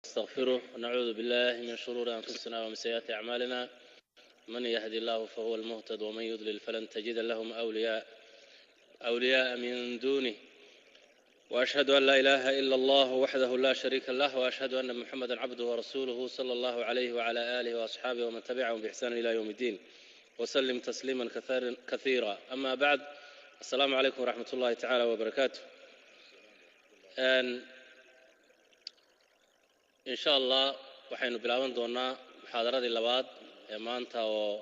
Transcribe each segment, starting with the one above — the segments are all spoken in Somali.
ونستغفره ونعوذ بالله من شرور أنفسنا ومن سيئات أعمالنا. من يهدي الله فهو المهتد، ومن يضلل فلن تجد لهم أولياء من دونه. وأشهد أن لا إله إلا الله وحده لا شريك له، وأشهد أن محمدا عبده ورسوله صلى الله عليه وعلى آله وأصحابه ومن تبعهم بإحسان إلى يوم الدين وسلم تسليما كثيرا. أما بعد، السلام عليكم ورحمة الله تعالى وبركاته. In sha Allah waxaynu bilaaban doonaa muxaadaradii labaad ee maanta oo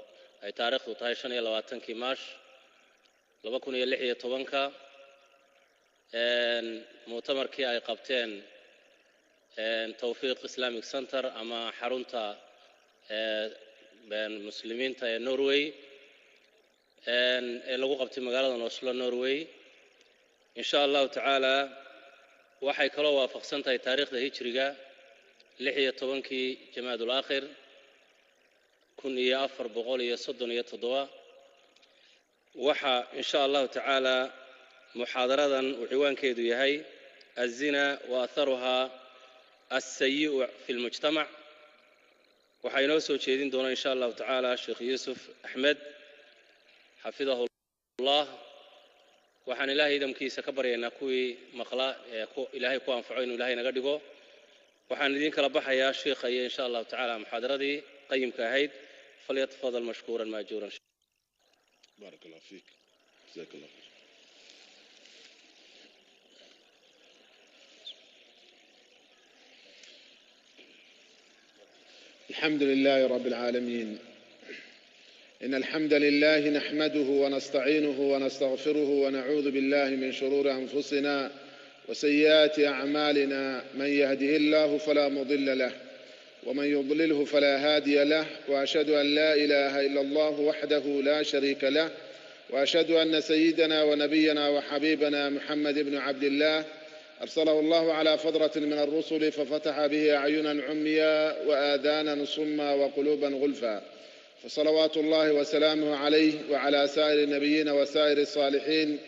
ay taariikhdu tahay 25-kii Maash 2016-ka, muctamarkii ay qabteen Towfiiq Islamic Center ama xarunta muslimiinta ee Norway ee lagu qabtay magaalada Oslo, Norway. In sha Allahu tacaala waxay kaloo waafaqsan tahay taariikhda hijriga 16-kii Jamaadul Aakhir 1437. Waxaa in sha Allahu tacaala muxaadaradan uu ciwaankeedu yahay "Azina wa atharuhaa alsayi'u fi lmujtamac". Waxaa inoo soo jeedin doona in sha Allahu tacaala Sheekh Yuusuf Axmed, xafidahu Allah. Waxaan Ilaahay idamkiisa ka baryaynaa kuwii maqla ee Ilaahay ku anfaco inuu Ilahay naga dhigo. Waxaan idiin kala baxayaa sheikha iyo in sha Allahu tacaala muxaadaradii qayimka ahayd. Falyatafadal mashkuuran maajuuran. بارك الله فيك، جزاك الله خير. الحمد لله رب العالمين. إن الحمد لله نحمده ونستعينه ونستغفره ونعوذ بالله من شرور أنفسنا وسيئات أعمالنا. من يهده الله فلا مضل له ومن يضلله فلا هادي له، وأشهد أن لا إله إلا الله وحده لا شريك له، وأشهد أن سيدنا ونبينا وحبيبنا محمد بن عبد الله أرسله الله على فضرة من الرسل، ففتح به أعينا عميا وآذانا صما وقلوبا غلفا، فصلوات الله وسلامه عليه وعلى سائر النبيين وسائر الصالحين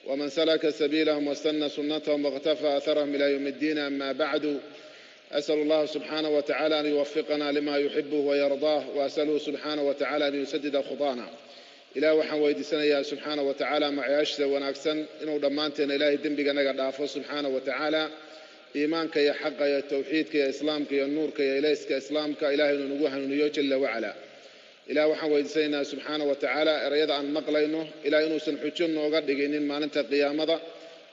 ومن سلك سبيلهم واستنى سنتهم واقتفى أثرهم إلى يوم الدين. أما بعد، أسأل الله سبحانه وتعالى أن يوفقنا لما يحبه ويرضاه، وأسأله سبحانه وتعالى أن يسدد خطانا. Ilaah waxaan weydiisanayaa subxaana wa tacaala macayaashida wanaagsan inuu dhammaanteena Ilaahay dembiga naga dhaafo subxaana wa tacaala, iimaanka iyo xaqa iyo towxiidka iyo islaamka iyo nuurka iyo ilayska islaamka Ilahay inuu nagu hanuuniyo jala wacala. Ilaah waxaan weydiisanaynaa subxaana wa tacaala erayada aan maqlayno Ilaah inuusan xujo nooga dhiginin maalinta qiyaamada,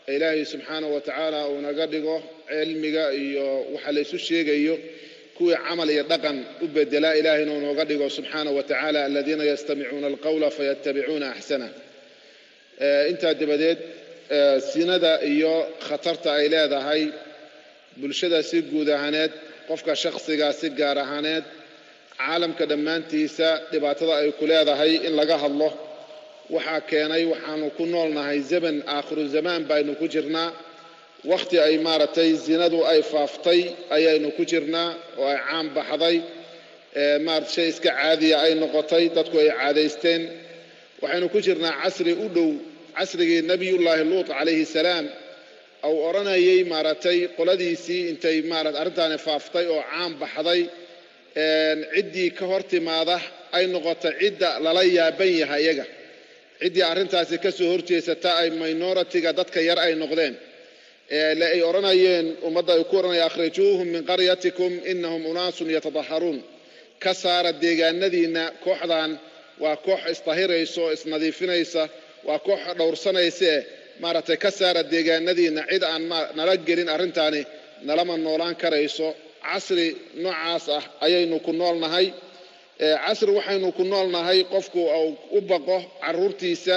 ee Ilaahay subxaana wa tacaala uu naga dhigo cilmiga iyo waxa laysu sheegayo kuwii camal iyo dhaqan u bedela, Ilahay inuu nooga dhigo subxaana wa tacaala aladiina yastamicuuna alqawla fayattabicuuna axsana. Intaa dabadeed, sinada iyo khatarta ay leedahay bulshada si guud ahaaneed, qofka shakhsiga si gaar ahaaneed, caalamka dhammaantiisa dhibaatada ay ku leedahay in laga hadlo waxaa keenay waxaanu ku noolnahay zaman aakhiru zamaan baynu ku jirnaa. Wakhti ay maaragtay zinadu ay faaftay ayaynu ku jirnaa oo ay caan baxday, maarata shay iska caadiya ay noqotay, dadku ay caadaysteen. Waxaynu ku jirnaa casri u dhow casrigii Nebiyullaahi Luut calayhi salaam uu odhanayay maaragtay qoladiisii intay maarata arrintaani faaftay oo caan baxday, ciddii ka hor timaada ay noqota cidda lala yaaban yahay, iyaga ciddii arrintaasi ka soo horjeesata ay minority-ga dadka yar ay noqdeen, le ay odhanayeen ummadda ay ku odhanayeen: "Akhrijuuhum min qaryatikum inahum unaasun yatadaharuun." Ka saara deegaanadiinna kooxdan, waa koox isdahiraysa oo isnadiifinaysa, waa koox dhowrsanaysae, maaragtay ka saara deegaanadiinna, cid aan nala gelin arrintaani nalama noolaan karayso. Casri noocaas ah ayaynu ku noolnahay. Casri waxaynu ku noolnahay qofku u baqo carruurtiisa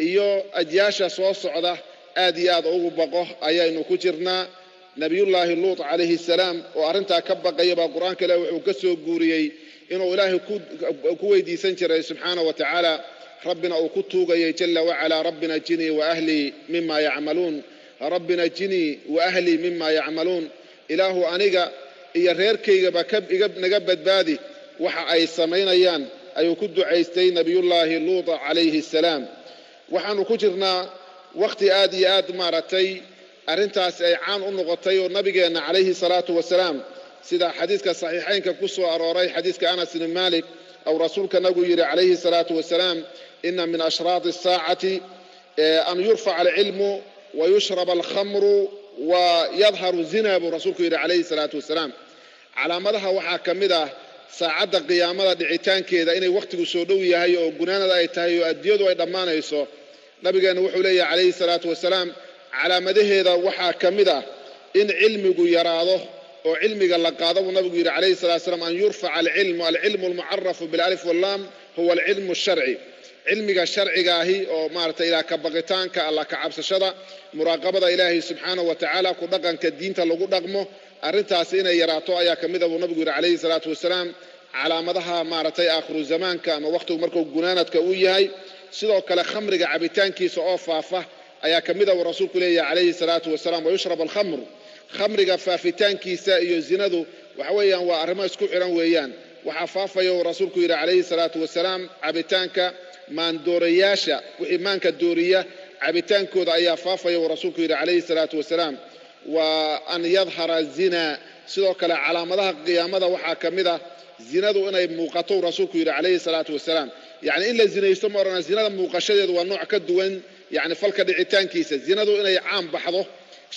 iyo ajyaasha soo socda, aad iyo aad ugu baqo ayaynu ku jirnaa. Nabiyullaahi Luut calayhi salaam oo arrintaa ka baqaya baa Qur-aanka Ilahi wuxuu ka soo guuriyey inuu Ilaahay ku weydiisan jiray subxaana wa tacaala, Rabbina uu ku tuugayay jala wacalaa: "Rabbi najinii wa ahlii mima yacmaluun, rabbi najinii wa ahlii mima yacmaluun." Ilaahu aniga iyo reerkaygaba naga badbaadi waxa ay samaynayaan, ayuu ku ducaystay Nabiyullaahi Luut calayhi salaam. Waxaanu ku jirnaa wakhti aad iyo aad maaragtay arrintaas ay caan u noqotay oo nabigeenna calayhi salaatu wasalaam Sida xadiiska saxiixaynka ku soo arooray, xadiiska Anas ibn Malik, aw rasuulka nagu yidhi calayhi salaatu wasalaam: ina min ashraati asaacati an yurfaca alcilmu wayushraba alkhamru wayadharu zina, buu rasuulku yidhi calayhi salaatu wasalaam. Calaamadaha waxaa ka mid ah saacadda qiyaamada dhicitaankeeda inay wakhtigu soo dhow yahay oo gunaanada ay tahay oo addiyadu ay dhammaanayso. Nabigeennu wuxuu leeyahay calayhi salaatu wasalaam, calaamadaheeda waxaa ka mid ah in cilmigu yaraado oo cilmiga la qaado, buu nabigu yidhi calayhi salatu wasalaam. An yurfaca alcilmu, alcilmu almucarafu bilalif wallaam huwa alcilmu alsharci, cilmiga sharciga ahi oo maaragtay ilaah ka baqitaanka, Allah ka cabsashada, muraaqabada Ilaahay subxaanahu wa tacaala, ku dhaqanka diinta lagu dhaqmo, arrintaasi inay yaraato ayaa ka mid a, buu nabigu yidhi calayhi salaatu wasalaam, calaamadaha maaragtay aakhiru zamaanka ama wakhtigu markuu gunaanadka uu yahay. Sidoo kale khamriga cabitaankiisa oo faafa ayaa ka mid a, uu rasuulku leeyahay calayhi salaatu wasalaam. Wayushrab alkhamr, khamriga faafitaankiisa iyo zinadu waxa weeyaan waa arrimo isku xiran weeyaan. Waxaa faafaya, uu rasuulku yidhi calayhi salaatu wasalaam, cabitaanka maandoorayaasha, wixii maanka dooriya cabitaankooda ayaa faafaya, uu rasuulku yidhi calayhi salaatu wasalaam. Wa an yadhara zina, sidoo kale calaamadaha qiyaamada waxaa ka mid ah zinadu inay muuqato, uu rasuulku yidhi calayhi salaatu wasalaam. Yacni in la zinaysto ma odhana, zinada muuqashadeedu waa nooc ka duwan yacni falka dhicitaankiisa. Zinadu inay caan baxdo,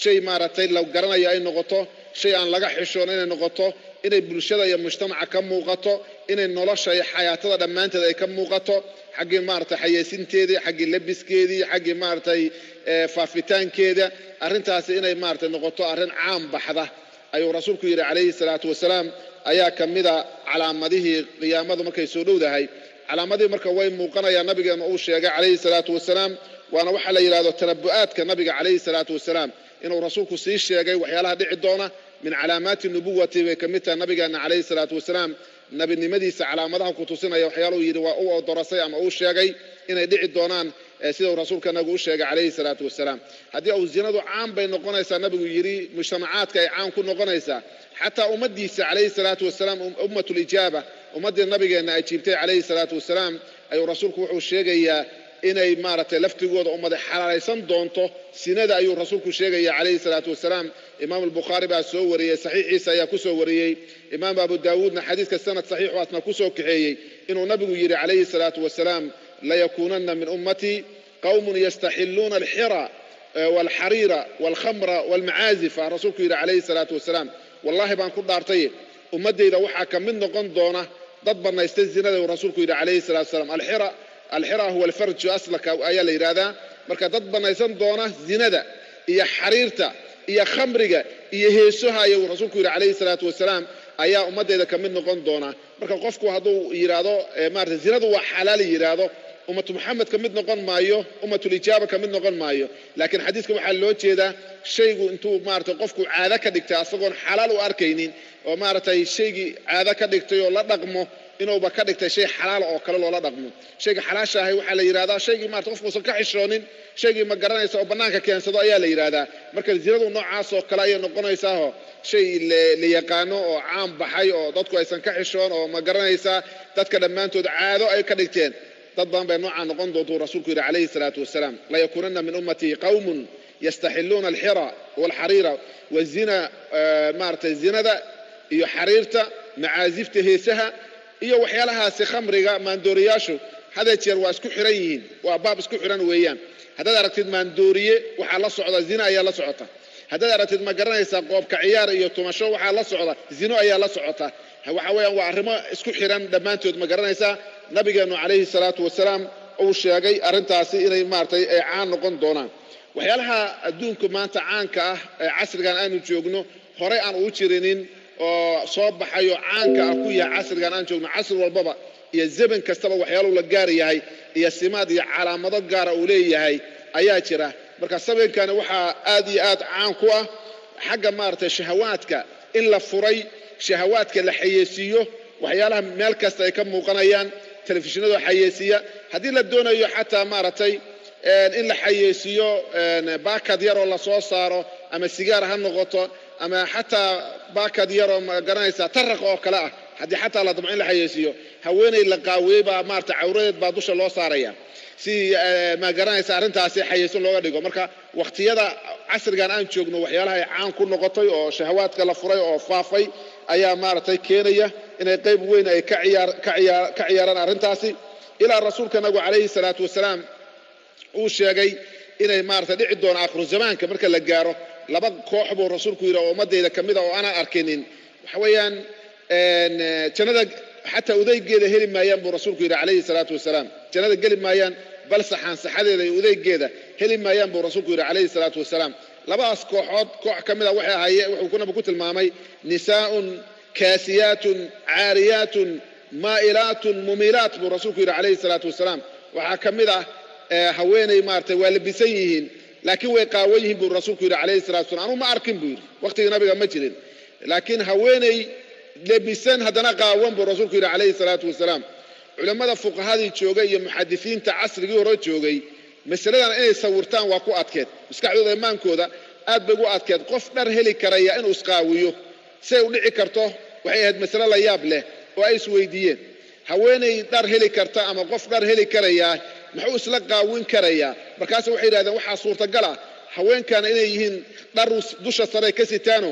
shay maaragtay la garanayo ay noqoto, shay aan laga xishoon inay noqoto, inay bulshada iyo mujtamaca ka muuqato, inay nolosha iyo xayaatada dhammaanteed ay ka muuqato, xaggii maaragtay xayeysinteedii, xaggii labiskeedii, xaggii maaragtay faafitaankeeda, arrintaasi inay maaragtay noqoto arrin caan baxda ayuu rasuulku yidhi calayhi salaatu wasalaam, ayaa ka mida calaamadihii qiyaamadu markay soo dhowdahay. Calaamadihii marka way muuqanayaan nabigeenu uu sheegay calayhi salaatu wasalaam, waana waxaa la yidhahdo tanabu'aadka nabiga calayhi salaatu wasalaam, inuu rasuulku sii sheegay waxyaalaha dhici doona. Min calaamaati nubuwati bay ka mid tahay nabigeena calayhi salaatu wasalaam, nabinimadiisa calaamadaha ku tusinaya waxyaalahu yidhi waa u odorasay ama uu sheegay inay dhici doonaan, sida uu rasuulka nabigu u sheegay calayhi salaatu wasalaam. Haddii uu zinadu caan bay noqonaysaa, nabigu yidhi, mujtamacaadka ay caan ku noqonaysaa, xataa ummaddiisa calayhi salaatu wasalaam, ummatulijaaba, ummaddii nabigeenna ay jiibtay calayhi salaatu wasalaam, ayuu rasuulku wuxuu sheegayaa inay maaragtay laftigooda ummada xalaalaysan doonto sinada, ayuu rasuulku sheegaya calayhi salaatu wasalaam. Imaam Albukhaari baa soo wariyey, saxiixiisa ayaa ku soo wariyey, Imaam Abu Daawuudna xadiiska sanad saxiixu asna ku soo kaxeeyey, inuu nabigu yidhi calayhi salaatu wasalaam: layakuunanna min ummatii qawmun yastaxilluuna alxira walxariira walkhamra walmacaazifa. Rasuulku yidhi calayhi salaatu wasalaam: wallaahi baan ku dhaartay, ummaddayda waxaa ka mid noqon doona dad bannaysta zinada, uu rasuulku yidhi calayhi salatu wasalaam. Alxira, alxira huwa alfarju aslaka ayaa la yidhahdaa. Marka dad bannaysan doona zinada iyo xariirta iyo khamriga iyo heesaha ayuu rasuulku yidhi calayhi salaatu wasalaam ayaa ummaddayda ka mid noqon doona. Marka qofku hadduu yidhaahdo maarata zinadu waa xalaal yidhaahdo, ummatu Maxamed ka mid noqon maayo, ummatulijaaba ka mid noqon maayo. Laakiin xadiiska waxaa loo jeedaa shaygu intuu maarata qofku caado ka dhigtay asagoon xalaal u arkaynin, oo maaragtay shaygii caado ka dhigtay oo la dhaqmo, inuuba ka dhigtay shay xalaal oo kale loola dhaqmo. Shayga xalaasha ahay waxaa la yidhahdaa shaygii maarata qofku uusan ka xishoonin, shaygii ma garanaysa oo bannaanka keensado ayaa la yidhahdaa. Marka zinadu noocaas oo kale ayay noqonaysaaho shay la yaqaano oo caan baxay oo dadku aysan ka xishoon oo ma garanaysaa dadka dhammaantood caado ay ka dhigteen. Dad badan bay noocaa noqon doontuu rasuulku yidhi calayhi salaatu wasalaam: layakuunanna min ummatii qawmun yastaxilluuna alxira walxariira wazina, maaratay zinada iyo xariirta, macaazifta, heesaha iyo waxyaalahaasi, khamriga, maandooriyaashu hadee jeer waa isku xiran yihiin, waa baab isku xiran weeyaan. Haddaad aragtid maandooriye, waxaa la socda zina ayaa la socota. Haddaad aragtid ma garanaysaa qoobka ciyaar iyo tumasho, waxaa la socda zino ayaa la socota. Waxa weeyaan waa arrimo isku xiran dhammaantood, ma garanaysaa, nabigeennu calayhi salaatu wasalaam uu sheegay arrintaasi inay maaragtay ay caan noqon doonaan. Waxyaalaha adduunku maanta caanka ah ee casrigan aanu joogno horey aan ugu jirinin oo soo baxayo caanka ah ku yahay casrigan aan joogno, casri walbaba iyo zaman kastaba waxyaalahu la gaar yahay iyo simaad iyo calaamado gaara uu leeyahay ayaa jira. Marka sabinkani waxaa aad iyo aad caan ku ah xagga maaragtay shahawaadka in la furay, shahawaadka la xayeysiiyo, waxyaalaha meel kasta ay ka muuqanayaan, telefishinadu xayeysiiya. Haddii la doonayo xataa maaragtay in la xayeysiiyo baakad yaroo lasoo saaro, ama sigaar ha noqoto ama xataa baakad yaroo ma garanaysaa taraq oo kale ah, haddii xataa la damco in la xayeysiiyo, haweeney la qaawiyey baa maarata cawradeed baa dusha loo saaraya si ma garanaysa arrintaasi xayeysin looga dhigo. Marka wakhtiyada casrigan aan joogno waxyaalaha ay caan ku noqotay oo shahawaadka la furay oo faafay Ayaa maaragtay keenaya inay qayb weyn ay ka ciyaaraan arrintaasi, ilaa rasuulka nagu calayhi salaatu wasalaam uu sheegay inay maaragtay dhici doono aakhiru zamaanka marka la gaaro. Laba koox buu rasuulku yidhi oo ummadayda ka mid a oo aanan arkinin, waxa weeyaan jannada xataa udaygeeda heli maayaan buu rasuulku yidhi calayhi salaatu wasalaam. Jannada geli maayaan, bal saxaansaxadeeda iyo udaygeeda heli maayaan buu rasuulku yidhi calayhi salaatu wasalaam. Labadaas kooxood koox ka mid a waxay ahaye wuxuu nabigu ku tilmaamay nisaa'un kaasiyaatun caariyaatun maa'ilaatun mumiilaat buu rasuulku yidhi calayhi salaatu wasalaam. Waxaa ka mid ah haweenay maaragtay waa labisan yihiin laakiin way qaawan yihiin buu rasuulku yidhi calayhi salatu wasalam. Anuu ma arkin buu yidhi, waqtigii nabiga ma jirin, laakiin haweenay lebisan haddana qaawan buu rasuulku yidhi calayhi salaatu wasalaam. Culammada fuqahadii joogay iyo muxadisiinta casrigii hore joogay masaladan inay sawirtaan waa ku adkeed, maskaxdooda imaankooda aad bay ugu adkeed. Qof dhar heli karaya inuu isqaawiyo say u dhici karto waxay ahayd masale la yaab leh oo ay isweydiiyeen. Haweenay dhar heli karta ama qof dhar heli karayaa muxuu isla qaawin karayaa? Markaase waxay yidhahdeen waxaa suurtagal ah haweenkana inay yihiin dhar dusha sare ka sitaano,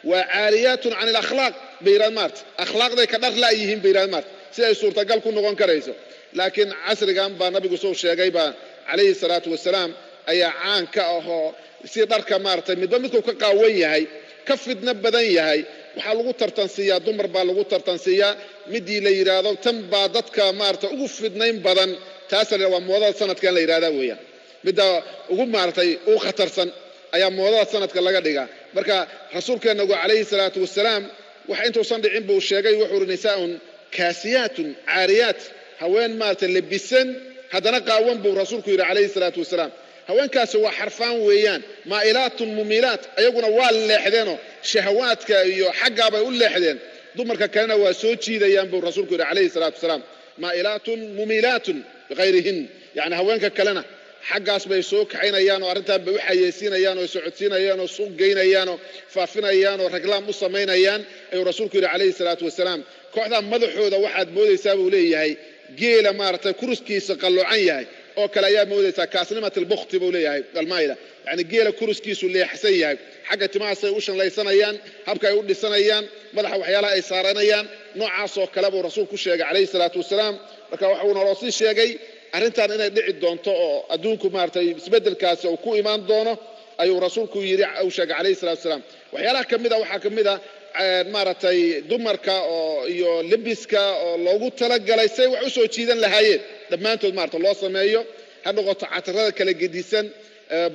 waa caariyaatun can ilakhlaaq bay yidhahdeen, maarta akhlaaqday ka dhar la'yihiin bay yidhahdeen, maarta si ay suurtagal ku noqon karayso. Laakiin casrigan baa nabigu soo sheegay baa calayhi salaatu wasalaam ayaa caan ka ahoo si dharka maaragtay midba midkuu ka qaawan yahay ka fidno badan yahay waxaa lagu tartansiiyaa, dumar baa lagu tartansiiyaa. Midii la yidhaahdo tan baa dadka maaragtay ugu fidnayn badan, taasa la waa moodada sanadkan la yidhahdaa weeyaan, midda ugu maaragtay ugu khatarsan ayaa moodada sanadka laga dhigaa. Marka rasuulkeennagu calayhi salaatu wasalaam wax intuusan dhicin buu sheegay, wuxuu uri nisaa'un kaasiyaatun caariyaat, haween maaragtay lebisan haddana qaawan buu rasuulku yidhi calayhi salaatu wasalaam. Haweenkaasi waa xarfaan weeyaan, maa'ilaatun mumiilaat, ayaguna waa leexdeenoo shahawaadka iyo xaggaabay u leexdeen, dumarka kalena waa soo jiidayaan buu rasuulku yidhi calayhi salaatu wasalaam. Maa'ilaatun mumiilaatun bikayrihin, yacni haweenka kalena xaggaas bay soo kaxaynayaan oo arrintan bay u xayeysiinayaan oo socodsiinayaan oo suuq geynayaan oo faafinayaan oo raglaam u samaynayaan ayuu rasuulku yidhi calayhi salaatu wasalaam. Kooxda madaxooda waxaad moodaysaa buu leeyahay geela maaragtay kuruskiisa qalloocan yahay oo kale ayaa moodaysaa, kaasnimat albukhti buu leeyahay almaayila, yacni geela kuruskiisu leexsan yahay, xagga timahaasay u shanlaysanayaan, habka ay u dhisanayaan, madaxa waxyaalaha ay saaranayaan, noocaasoo kale buu rasuulku ku sheegay calayhi salaatu wasalaam. Marka waxa uu naloo sii sheegay arrintan inay dhici doonto oo adduunku maaragtay isbeddelkaasi uu ku imaan doono ayuu rasuulku yidhi, uu sheegay calayhi salatu wasalaam. Waxyaalaha ka mid a waxaa ka mid a maaragtay dumarka oo iyo lebiska oo loogu talagalay say wax u soo jiidan lahaayeen dhammaantood maarata loo sameeyo, ha noqoto catarada kala gedisan,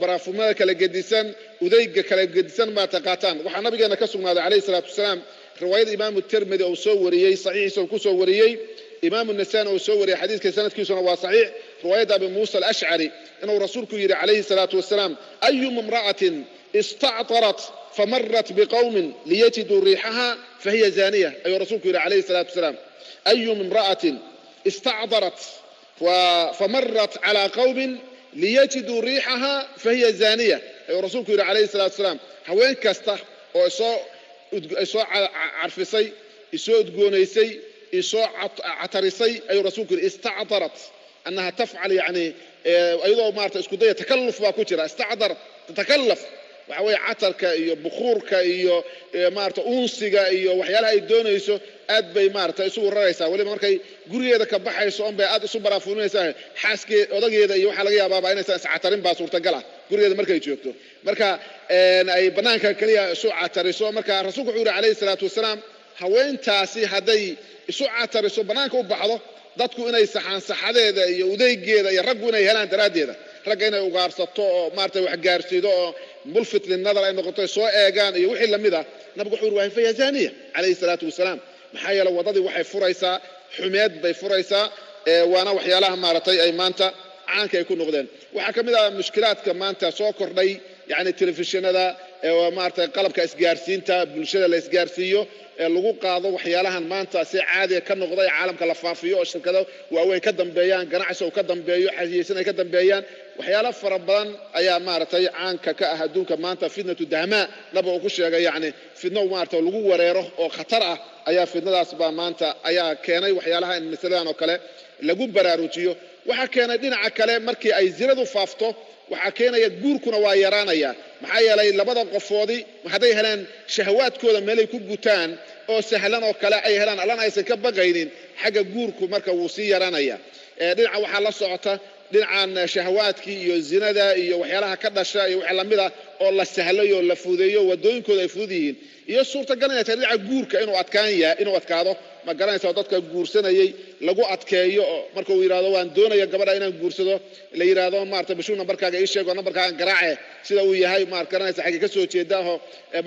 baraafumada kala gedisan, udayga kala gedisan maarata qaataan. Waxaa nabigeena ka sugnaaday calayhi salaatu wasalaam riwaayada imaamu Tirmidi uu soo wariyey, saxiixiisa uu ku soo wariyey, imaamu Nasaani uu soo wariyey, xadiiska sanadkiisuna waa saxiix, riwaayadda Abi Muusa Alashcari inuu rasuulku yidhi calayhi salaatu wasalaam: ayuma imra'atin istactarat famarat biqowmin liyajiduu riixaha fahiya zaaniya, ayuu rasuulku yidhi calayhi salaatu wasalaam. Ayuma imra'atin istacdarat famarat calaa qowmin liyajiduu riixaha fahiya zaaniya, ayuu rasuulku yidhi calayhi salaatu wasalaam. Haween kasta oo isoo carfisay, isoo udgoonaysay, isoo catarisay, ayuu rasuulku yidhi, istacdarat annaha tafcal, yacni iyadoo maarata isku daya, takalluf baa ku jira, istacdarat tatakallaf, waxa weeye catarka iyo bukhuurka iyo maarata uunsiga iyo waxyaalaha ay doonayso aad bay maarata isugu raraysaa. Weliba markay gurigeeda ka baxayso on bay aad isu baraafuuninaysaa, xaaskee odageeda iyo waxaa laga yaabaaba inaysan iscatarin baa suurtagal ah gurigeeda markay joogto, marka ay bannaanka keliya isu catariso. Marka rasuulku wuxuu yidhi calayhi salaatu wasalaam, haweentaasi hadday isu catariso bannaanka u baxdo, dadku inay saxaansaxadeeda iyo udeygeeda iyo raggu inay helaan daraaddeeda, ragga inay ugaarsato oo maarata wax gaarsiido oo mulfit linadar ay noqoto, soo eegaan iyo wixii lamid ah, nabigu wuxuu yidhi waa fahiya zaaniya calayhi salaatu wasalaam. Maxaa yeele waddadii waxay furaysaa xumeed bay furaysaa, waana waxyaalaha maaragtay ay maanta caanka ay ku noqdeen. Waxaa ka mid ah mushkilaadka maanta soo kordhay, yacni telefishinada, maaragtay qalabka isgaarsiinta bulshada la isgaarsiiyo ee lagu qaado waxyaalahan maanta si caadiga ka noqday caalamka la faafiyo oo shirkado waaweyn ka dambeeyaan, ganacsi uu ka dambeeyo, xayeysin ay ka dambeeyaan, waxyaalo fara badan ayaa maaragtay caanka ka ah adduunka maanta. Fitnatu dahmaa nabiga uu ku sheegay, yacni fitno maaragtay lagu wareero oo khatar ah ayaa fitnadaas baa maanta ayaa keenay waxyaalaha in masaladan oo kale lagu baraarujiyo. Waxaa keenay dhinaca kale markii ay zinadu faafto, waxaa keenaya guurkuna waa yaraanaya. Maxaa yeelay labada qofoodi hadday helaan shahawaadkooda meelay ku gutaan oo sahlan oo kale ay helaan, allana aysan ka baqaynin, xagga guurku marka wuu sii yaranaya. Dhinaca waxaa la socota dhinacan shahawaadkii iyo zinada iyo waxyaalaha ka dhasha iyo wixii lamid ah oo la sahlay oo la fududeeyo, wadooyinkooda ay fudud yihiin, iyo suurtagal inay tahay dhinaca guurka inuu adkaan yahay, inuu adkaado, ma garanaysa, dadka guursanayay lagu adkeeyo oo marka uu yidhahdo waan doonaya gabadha inaan guursado, la yidhaahdo maarata bishuu nambarkaaga ii sheego, nambarkaagan garaace sida uu yahay, maar garanaysa xagge ka soo jeedaaho,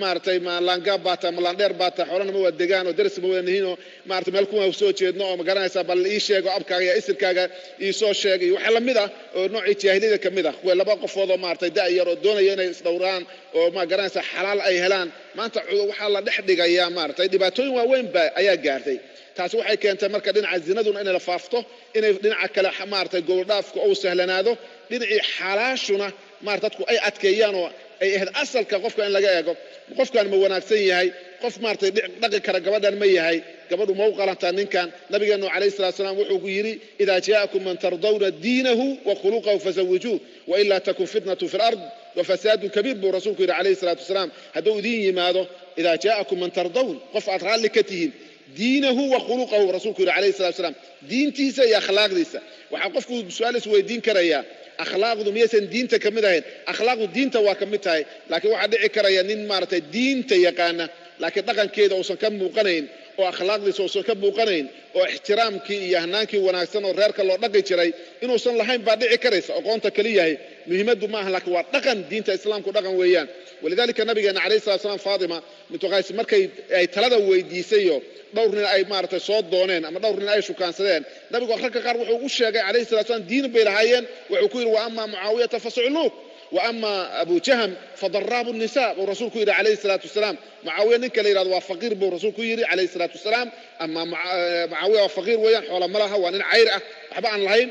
maaragtay ma laangaab baa tahay, ma laandheer baa tahay, xoolana ma waa degaan oo daris ma wada nihiin oo maarata meel kuma soo jeedno oo ma garanaysa, bal ii sheego abkaaga iyo isirkaaga ii soo sheeg iyo waxa lamid ah oo noocii jaahiliyada ka mid ah. Kuwa laba qofood oo maaragtay da' yar oo doonaya inay isdhowraan oo ma garanaysa xalaal ay helaan, maanta waxaa la dhex dhigayaa maaragtay dhibaatooyin waaweyn ba ayaa gaartay. Taasi waxay keentay marka dhinaca zinaduna inay la faafto, inay dhinaca kale maaragtay goboldhaafku uu sahlanaado, dhinacii xalaashuna maarata dadku ay adkeeyaan oo ay ahayd asalka qofka in laga eego qofkan ma wanaagsan yahay, qof maaragtay dhaqi kara gabadhan ma yahay, gabadhu ma u qalantaa ninkan. Nabigeenu calayhi salatu salaam wuxuu ku yidhi idaa jaa'akum man tardawna diinahu wa khuluqahu fazawijuuh wailaa takun fitnatu fi lard wa fasaadun kabiir buu rasuulku yidhi calayhi salaatu wasalaam. Hadduu idiin yimaado idaa jaa'akum man tardawn, qof aad raalli ka tihiin, diinahu wa khuluqahu, rasuulku yidhi calayhi salatu wasalaam, diintiisa iyo akhlaaqdiisa. Waxaa qofku su-aal isweydiin karayaa, akhlaaqdu miyaysan diinta ka mid ahayn? Akhlaaqdu diinta waa ka mid tahay, laakiin waxaa dhici karaya nin maaragtay diinta yaqaana laakiin dhaqankeeda uusan ka muuqanayn oo akhlaaqdiisa uusan ka muuqanayn oo ixtiraamkii iyo hanaankii wanaagsan oo reerka loo dhaqi jiray inuusan lahayn baa dhici karaysa. Aqoonta keliyahay muhiimaddu ma aha, laakiin waa dhaqan, diinta islaamku dhaqan weeyaan. Walidaalika nabigeena calayhi salatu wasalaam Faatima bintu Qays markay ay talada weydiisayo dhowr nin ay maaragtay soo dooneen ama dhowr nin ay shukaansadeen, nabigu ragga qaar wuxuu u sheegay calayhi salatu wasalaam diin bay lahaayeen, wuxuu ku yidhi wa ama Mucaawiyata fasacluuk wa ama Abu Jahm fadaraabu nisa buu rasuulku yidhi calayhi salaatu wasalaam. Mucaawiya ninka la yidhahdo waa faqiir buu rasuulku yidhi calayhi salaatu wasalaam. Ama Mucaawiya waa faqiir weeyaan, xoola ma laha, waa nin cayr ah, waxba aan lahayn.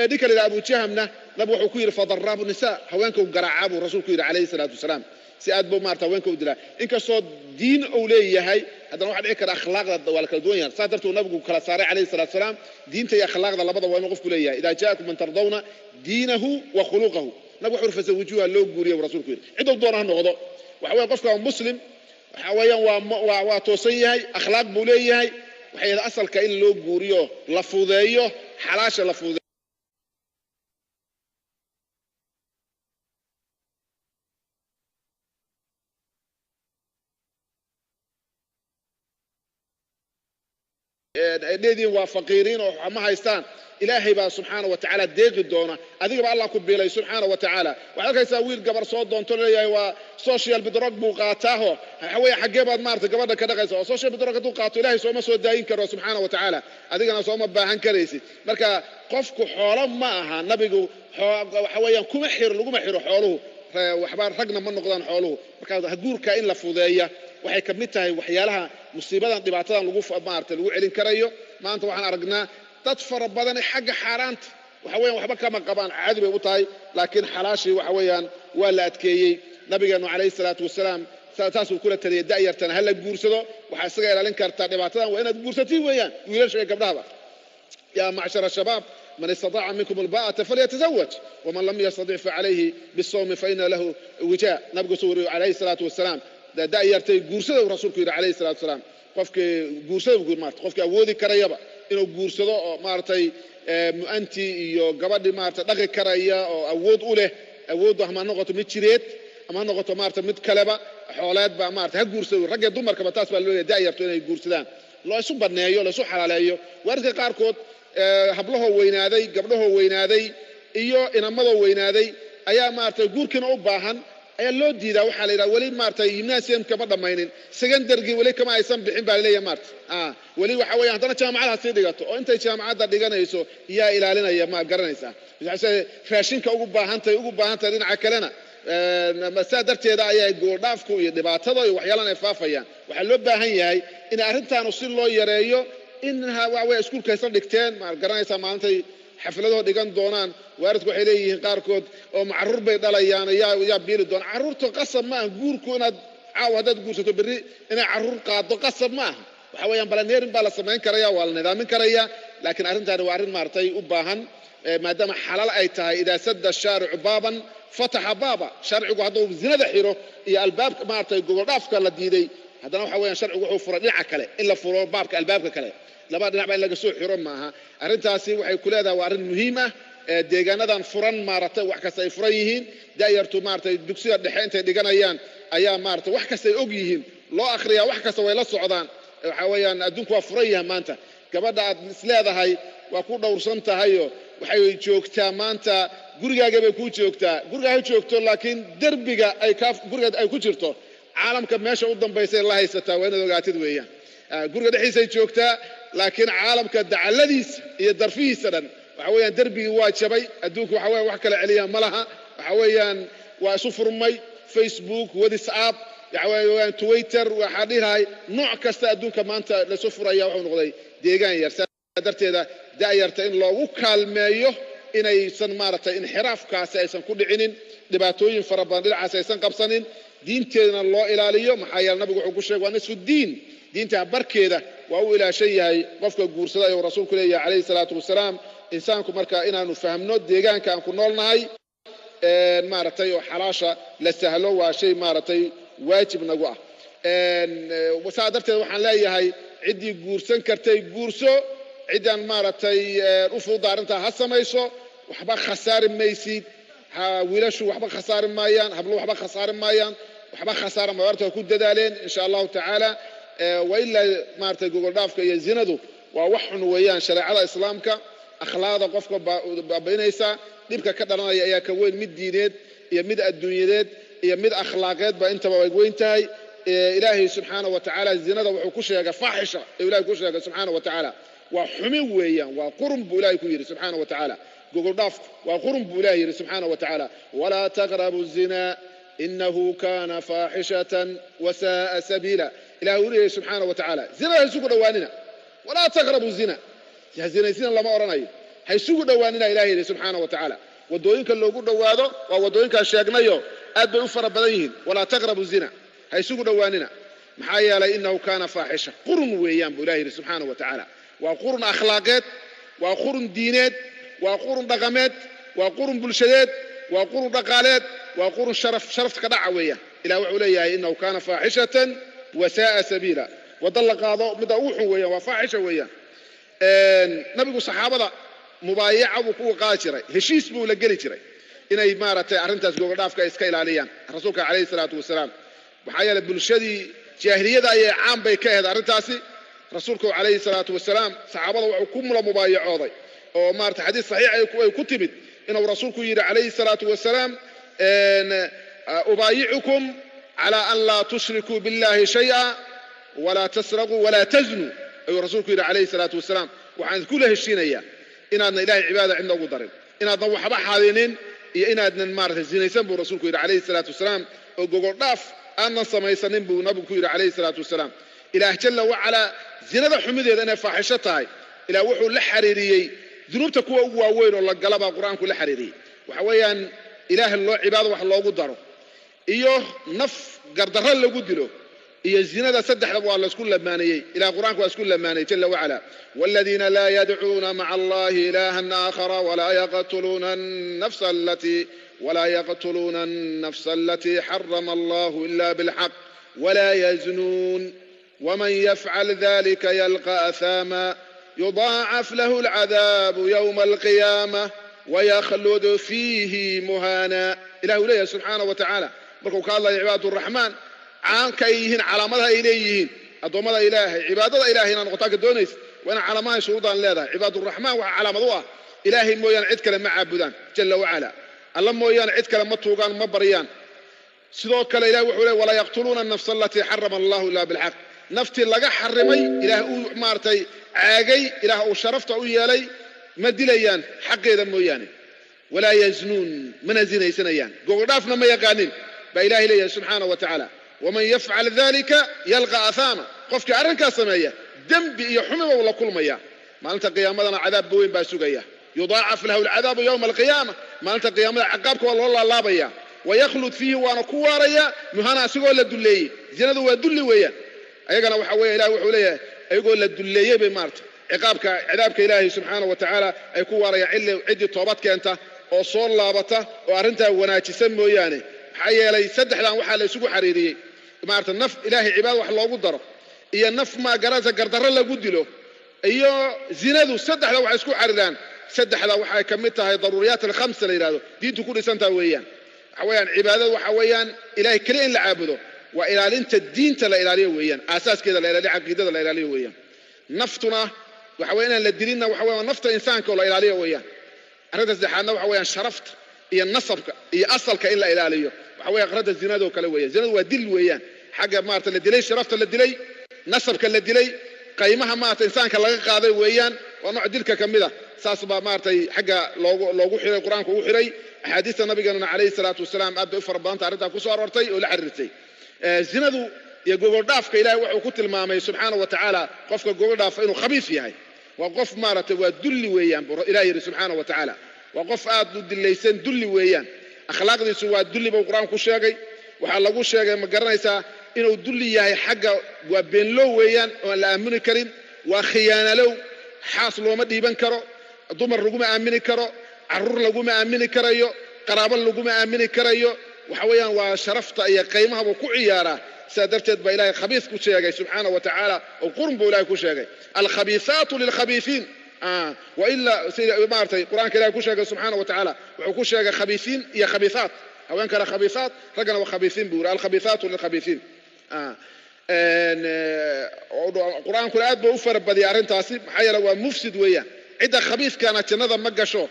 Ninka la yidhahdo Abu Jahmna nabigu wuxuu ku yidhi fadaraabu nisa, haweenka u garaacaa buu rasuulku yidhi calayhi salaatu wasalaam. Si aad buu maarata haweenka u dilaa, inkastoo diin uu leeyahay haddana waxaa dhici kara akhlaaqda waa la kala duwan yahay. Saas darteed nabigu kala saaray calayhi salatu wasalaam diinta iyo akhlaaqda labada waa inuu qofku leeyahay. Idaa jaakum man tardawna diinahu wa khuluqahu, nabigu wuxuu fasawijuuha, loo guuriya buu rasuulku yidhi, ciduu doona ha noqdo. Waxa weeye qofka waa muslim, waxa weeyaan waa toosan yahay, akhlaaq buu leeyahay, waxay ahayd asalka in loo guuriyo, la fudeeyo xalaasha la fudeeyo. Ay leedihiin waa faqiiriin oo ma haystaan, ilaahay baa subxaana wa tacaala deeqi doona, adigaba Allah ku biilay subxaana wa tacaala. Waxaad arkaysaa wiil gabar soo doonto leeyahay waa social bedrog buu qaataaho, waxa weeye xaggee baad maarata gabadha ka dhaqaysa oo social bedrog hadduu qaato ilaahay sooma soo daayin karo subxaana wa tacaala, adigana sooma baahan karaysid. Marka qofku xoolo ma aha, nabigu waxa weeyaan kuma xiro, laguma xiro xooluhu, waxba ragna ma noqdaan xooluhu. Marka guurka in la fudeeya waxay ka mid tahay waxyaalaha musiibadan dhibaatadan lagu maarata lagu celin karayo. Maanta waxaan aragnaa dad fara badan xagga xaaraanta waxa weeyaan waxba kama qabaan, caadi bay u tahay, laakiin xalaashii waxa weeyaan waa la adkeeyey. Nabigeenu calayhi salaatu wasalaam saasuu kula taliyay da'yartana ha la guursado, waxaa isaga ilaalin kartaa dhibaatadan waa inaad guursatiin weeyaan, wiilasha iyo gabdhahaba. يا معشر الشباب من استطاع منكم الباءة فليتزوج ومن لم يستطع فعليه بالصوم فإن له وجاء. نبي سوري عليه الصلاة والسلام da'yartay guursada uu rasuulku yidhi calayhi salaatu wasalaam, qofkii guursada buu maarata qofkii awoodi karayaba inuu guursado oo maaragtay mu'antii iyo gabadhii maarata dhaqi karaya oo awood u leh, awooddu ama ha noqoto mid jireed ama ha noqoto maarata mid kaleba xooleed ba maarata ha guursado, ragga dumarkaba taas baa loo leeyahay da'yartu inay guursadaan, loo isu banneeyo, loo isu xalaaleeyo. Waalidka qaarkood hablahoo weynaaday, gabdhahoo weynaaday iyo inamadoo weynaaday ayaa maaragtay guurkiina u baahan ayaa loo diidaa. Waxaa la yidhaha weli maaragtay gymnasium kama dhammaynin, secondarygii weli kama aysan bixin baa laleeyahay maarata, weli waxa weeyaan haddana jaamacadaha sii dhigato oo intay jaamacadda dhiganayso yaa ilaalinaya, ma garanaysaa raashinka ugu baahantahay ugu baahantahay dhinaca kalena. Saa darteeda ayaa gooldhaafku iyo dhibaatada iyo waxyaalan ay faafayaan. Waxaa loo baahan yahay in arrintaanu si loo yareeyo in waxa weeye iskuulka isla dhigteen, ma garanaysaa maalintay xafladahoo dhigan doonaan. Waalidku waxay leeyihiin qaarkood oo ma carruur bay dhalayaan, yaa biili doona carruurta? Qasab ma aha guurku inaad caawa haddaad guursato berri inay carruur qaado, qasab ma aha. Waxa weeyaan balaneerin baa la samayn karaya, waa la nidaamin karaya, laakiin arrintaani waa arrin maaragtay u baahan maadaama xalaal ay tahay. Idaa sadda shaaricu baaban fataxa baaba, sharcigu hadduu zinada xiro iyo albaabka maaragtay gogoldhaafka la diiday, Haddana waxa weeyaan sharcigu wuxuu furay dhinaca kale in la furo baabka albaabka kale, laba dhinac baa in laga soo xiro maaha. Arrintaasi waxay ku leedahay waa arrin muhiim ah. Deegaanadan furan maaragtay wax kasta ay furan yihiin, da'yartu maaragtay dugsiga dhexe intay dhiganayaan ayaa maaragtay wax kasta ay og yihiin, loo akhriyaa wax kasta way la socdaan. Waxa weeyaan adduunku waa furan yahay maanta. Gabadha aad isleedahay waa ku dhowrsan tahayo waxay joogtaa maanta gurigaaga bay kuu joogtaa, gurigaa ha joogto, laakiin derbiga ay kaa guriga ay ku jirto caalamka meesha u dambaysay la haysataa, waa inaad ogaatid weeyaan. Guriga dhexdiisay joogtaa, laakiin caalamka dacalladiisa iyo darfihiisa dhan waxa weeyaan derbigii waa jabay. Adduunku waxa weeyaan wax kala celiya ma laha, waxa weeyaan waa isu furmay, Facebook, WhatsApp, waxa weeyaan Twitter, waxaa dhihahay nooc kasta adduunka maanta laisu furaya, wuxuu noqday deegaan yar. Saa darteeda da'yarta in loogu kaalmeeyo inaysan maaragtay inxiraafkaasi aysan ku dhicinin, dhibaatooyin fara badan dhinacaas aysan qabsanin, diinteedana loo ilaaliyo. Maxaa yeele nabigu wuxuu ku sheegay waa nisfu diin, diinta barkeeda waa u ilaashan yahay qofka guursada, ayuu rasuulku leeyahay calayhi salaatu wasalaam. Insaanku marka inaanu fahmno deegaanka aan ku noolnahay maaragtay oo xalaasha la sahlo waa shay maaragtay waajib nagu ah. Saa darteed waxaan leeyahay ciddii guursan kartay guurso, ciddaan maaragtay u fududa arrintaa ha samayso, waxba khasaari maysid. Wiilashu waxba khasaari maayaan, hablo waxba khasaari maayaan, waxba khasaara maarta ku dadaaleen insha allahu tacaala. Wa ilaa maaragtay gogol dhaafka iyo zinadu waa wax xun weeyaan. Shareecada islaamka akhlaaqda qofka baabainaysa, dhibka ka dhalanaya ayaa ka weyn, mid diineed iyo mid adduunyadeed iyo mid akhlaaqeed ba intaba way weyn tahay. Ilaahay subxaana wa tacaala zinada wuxuu ku sheegay faaxisha, ee ilahay ku sheegay subxaana wa tacaala waa xumin weeyaan, waa qurun buu ilahay ku yidhi subxaana wa tacaala. Gogol dhaafku waa qurun buu ilahay yidhi subxaana wa tacaala. Walaa taqrabu zina inahu kana faaxishatan wasaaa sabiila, ilahay uu leeyahay subxaana wa tacaala zinada ha isugu dhowaanina. Walaa taqrabu zina, ha zinaysina lama odhanayo, ha isugu dhowaanina ilahay yidhi subxaana wa tacaala. Waddooyinka loogu dhowaado waa waddooyinkaa sheegnayo, aad bay u fara badan yihiin. Walaa taqrabu zina, ha isugu dhowaanina, maxaa yeelay inahu kaana faaxisha, qurun weeyaan buu ilahay yidhi subxaana wa tacaala. Waa qurun akhlaaqeed, waa qurun diineed, waa qurun dhaqameed, waa qurun bulshadeed, waa qurun dhaqaaleed, waa qurun sharaf, sharafta ka dhaca weeyaan. Ilah wuxuu leeyahay inahu kaana faaxishatan wasaaa sabiila, wadda la qaado midda ugu xun weeyaan, waa faaxisha weeyaan. Nabigu saxaabada mubaayaca buu kuwa qaadi jiray, heshiis buu la geli jiray inay maaragtay arrintaas gogoldhaafka ay iska ilaaliyaan rasuulka calayhi salaatu wasalaam. Maxaa yeelay bulshadii jaahiliyada ayay caan bay ka ahayd arrintaasi. Rasuulku calayhi salaatu wasalaam saxaabada wuxuu ku mula mubaayacooday oo maaragtay xadiis saxiix ay ku timid inuu rasuulku yidhi calayhi salaatu wasalaam: ubaayicukum calaa an laa tushrikuu billahi shay'a walaa tasraquu walaa taznuu, ayuu rasuulku yidhi calayhi salaatu wasalaam. Waxaan iskula heshiinayaa inaadna ilahay cibaadada cidna ugu darin, inaadna waxba xadinin iyo inaadnan maaragtay zinaysan buu rasuulku yidhi calayhi salaatu wasalaam, oo gogol dhaaf aanan samaysanin buu nabigu ku yidhi calayhi salaatu wasalaam. Ilaah jalla wacalaa zinada xumideeda inay faaxisho tahay ilaah wuxuu la xiriiriyey dunuubta kuwa ugu waaweyn oo la gala baa qur-aanku la xiriiriyey. Waxa weeyaan ilaah loo cibaado wax loogu daro iyo naf gardarro lagu dilo iyo zinada, saddexdaba waa laysku lamaanayey. Ilah qur-aanku waa isku lamaanayey jalla wacala. Waladiina laa yadcuuna maca allahi ilahan aakhara walaa yaqtuluuna annafsa alatii xarama allahu ila bilxaq walaa yaznuun waman yafcal dalika yalqa ahaama yudaacaf lahu alcadaabu yowma alqiyaama waykhlud fiihi muhaana. Ilah uu leeyahay subxaana wa tacaala markuu ka hadlaya cibaadatu raxmaan caanka ay yihiin, calaamadaha ay leeyihiin addoommada ilaahay, cibaadada ilahay inaad noqotaan ka doonaysa waa inaa calaamadaha shuruudaan leedahay. Cibaaduraxmaan waxaa calaamad u ah ilaahay mooyaane cid kale ma caabudaan jalla wacala, alla mooyaane cid kale ma tuugaan, ma baryaan. Sidoo kale ilahay wuxuu leey walaa yaqtuluuna annafsa alatii xarama allahu ila bilxaq, naftii laga xarimay ilaah uu maaragtay caagay, ilaah uu sharafta u yeelay ma dilayaan xaqeeda mooyaane. Walaa yaznuun, mana zinaysanayaan, gogoldhaafna ma yaqaanin baa ilahay leeyahay subxaana wa tacaala. Waman yafcal dalika yalqa ahaama, qofkii arrinkaas sameeya dembi iyo xumiba uu la kulmaya, maalinta qiyaamadana cadaabba weyn baa sugaya. Yudaacaf lahu alcadaabu yowma alqiyaama, maalinta qiyaamada caqaabka waa loo laalaabaya. Waykhlud fiihi, waana ku waaraya, muhana, asigoo la dulleeyey. Zinadu waa dulli weeyaan. Ayagana waxa weya ilahi wuxuu leeyahay ayagoo la dulleeyey bay maarata ciqaabka cadaabka ilaahay subxaana wa tacaala ay ku waarayaan, ciddii toobad keenta oo soo laabata oo arrintaa wanaajisa mooyaane. Maxaa yeelay saddexdan waxaa la isugu xariiriyey Maarata naf Ilaahay cibaada wax loogu daro iyo naf ma garanaysa gardarro lagu dilo iyo zinadu, saddexda waxay isku xariraan. Saddexda waxay ka mid tahay daruuriyaat alkhamsa la yidhahdo, diintu ku dhisantaha weeyaan. Waxa weeyaan cibaadadu waxa weeyaan Ilahay keliya in la caabudo, waa ilaalinta diinta la ilaaliyo weeyaan, aasaaskeeda la ilaaliyo, caqiidada la ilaaliyo weeyaan. Naftuna waxa weya inaan la dilinna, waxa weya nafta insaanka oo la ilaaliyo weeyaan. Arrinta saddexaadna waxa weeyaan sharafta iyo nasabka iyo asalka in la ilaaliyo, waxa weya arrinta zinadoo kale weeyaan. Zinadu waa dil weeyaan, xagga maarata la dilay, sharafta la dilay, nasabka la dilay, qaymaha maarata insaanka laga qaaday weeyaan, waa nooc dilka ka mid a. Saas baa maaratay xagga loogu xiray, Qur-aanka ugu xiray, axaadiista nabigeenuna calayhi salaatu wasalaam aad bay u fara badanta arrintaa ku soo aroortay oo la xiriirtay. Zinadu iyo gogoldhaafka Ilahay wuxuu ku tilmaamay subxaana wa tacaala qofka gogoldhaafa inuu khabiis yahay. Waa qof maaragtay waa dulli weeyaan buu Ilahay yidhi subxaana wa tacaala. Waa qof aad u dillaysan, dulli weeyaan, akhlaaqdiisu waa dulli buu Qur-aanku ku sheegay. Waxaa lagu sheegay, ma garanaysaa, inuu dulli yahay xagga waa beenlow weeyaan oo aan la aamini karin, waa khiyaanalow, xaas looma dhiiban karo, dumar laguma aamini karo, carruur laguma aamini karayo, qaraabo laguma aamini karayo. Waxa weeyaan waa sharafta iyo qiimaha buu ku ciyaaraa. Sidaa darteed baa Ilahay khabiis ku sheegay subxaana wa tacaala, oo qurun buu Ilahay ku sheegay, alkhabiisaatu lilkhabiisiin. Wailaa sida maaragtay Qur-aanka Ilahay ku sheegay subxaana wa tacaala, wuxuu ku sheegay khabiisiin iyo khabiisaat, haweenkana khabiisaat, raggana waa khabiisiin buu yiri, alkhabiisaatu lilkhabiisiin. Qur-aankuna aad buu u farabadiyay arrintaasi, maxaa yeele waa mufsid weeyaan. Cidda khabiiskana jannada ma gasho.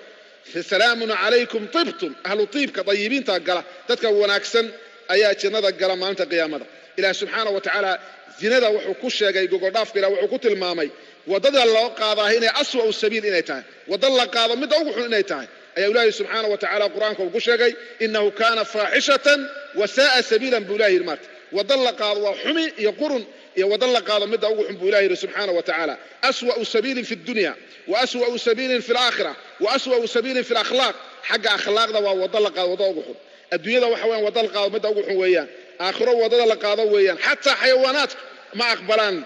Salaamun calaykum tibtum, ahlu tiibka dayibiinta gala, dadka wanaagsan ayaa jannada gala maalinta qiyaamada. Ilaah subxaana wa tacaala zinada wuxuu ku sheegay, gogoldhaafka Ilah wuxuu ku tilmaamay waddada loo qaadaaha inay aswa'u sabiil inay tahay, wadda la qaado midda ugu xun inay tahay ayaa Ilaahay subxaana wa tacaala Qur-aanka uu ku sheegay. Innahu kaana faaxishatan wa saa'a sabiilan buu Ilahi yidhi. Maarta wadda la qaado waa xumi iyo qurun iyo wadda la qaado midda ugu xun buu Ilahi yidhi subxaana wa tacaala. Aswa'u sabiilin fi ddunya wa aswa'u sabiilin fi alaakhira wa aswa'u sabiilin fi alakhlaaq. Xagga akhlaaqda waa wadda la qaado wadda ugu xun. Adduunyada waxa weeyaan wadda la qaado midda ugu xun weeyaan, aakhiro waddada la qaado weeyaan. Xataa xayawaanaadka ma aqbalaan,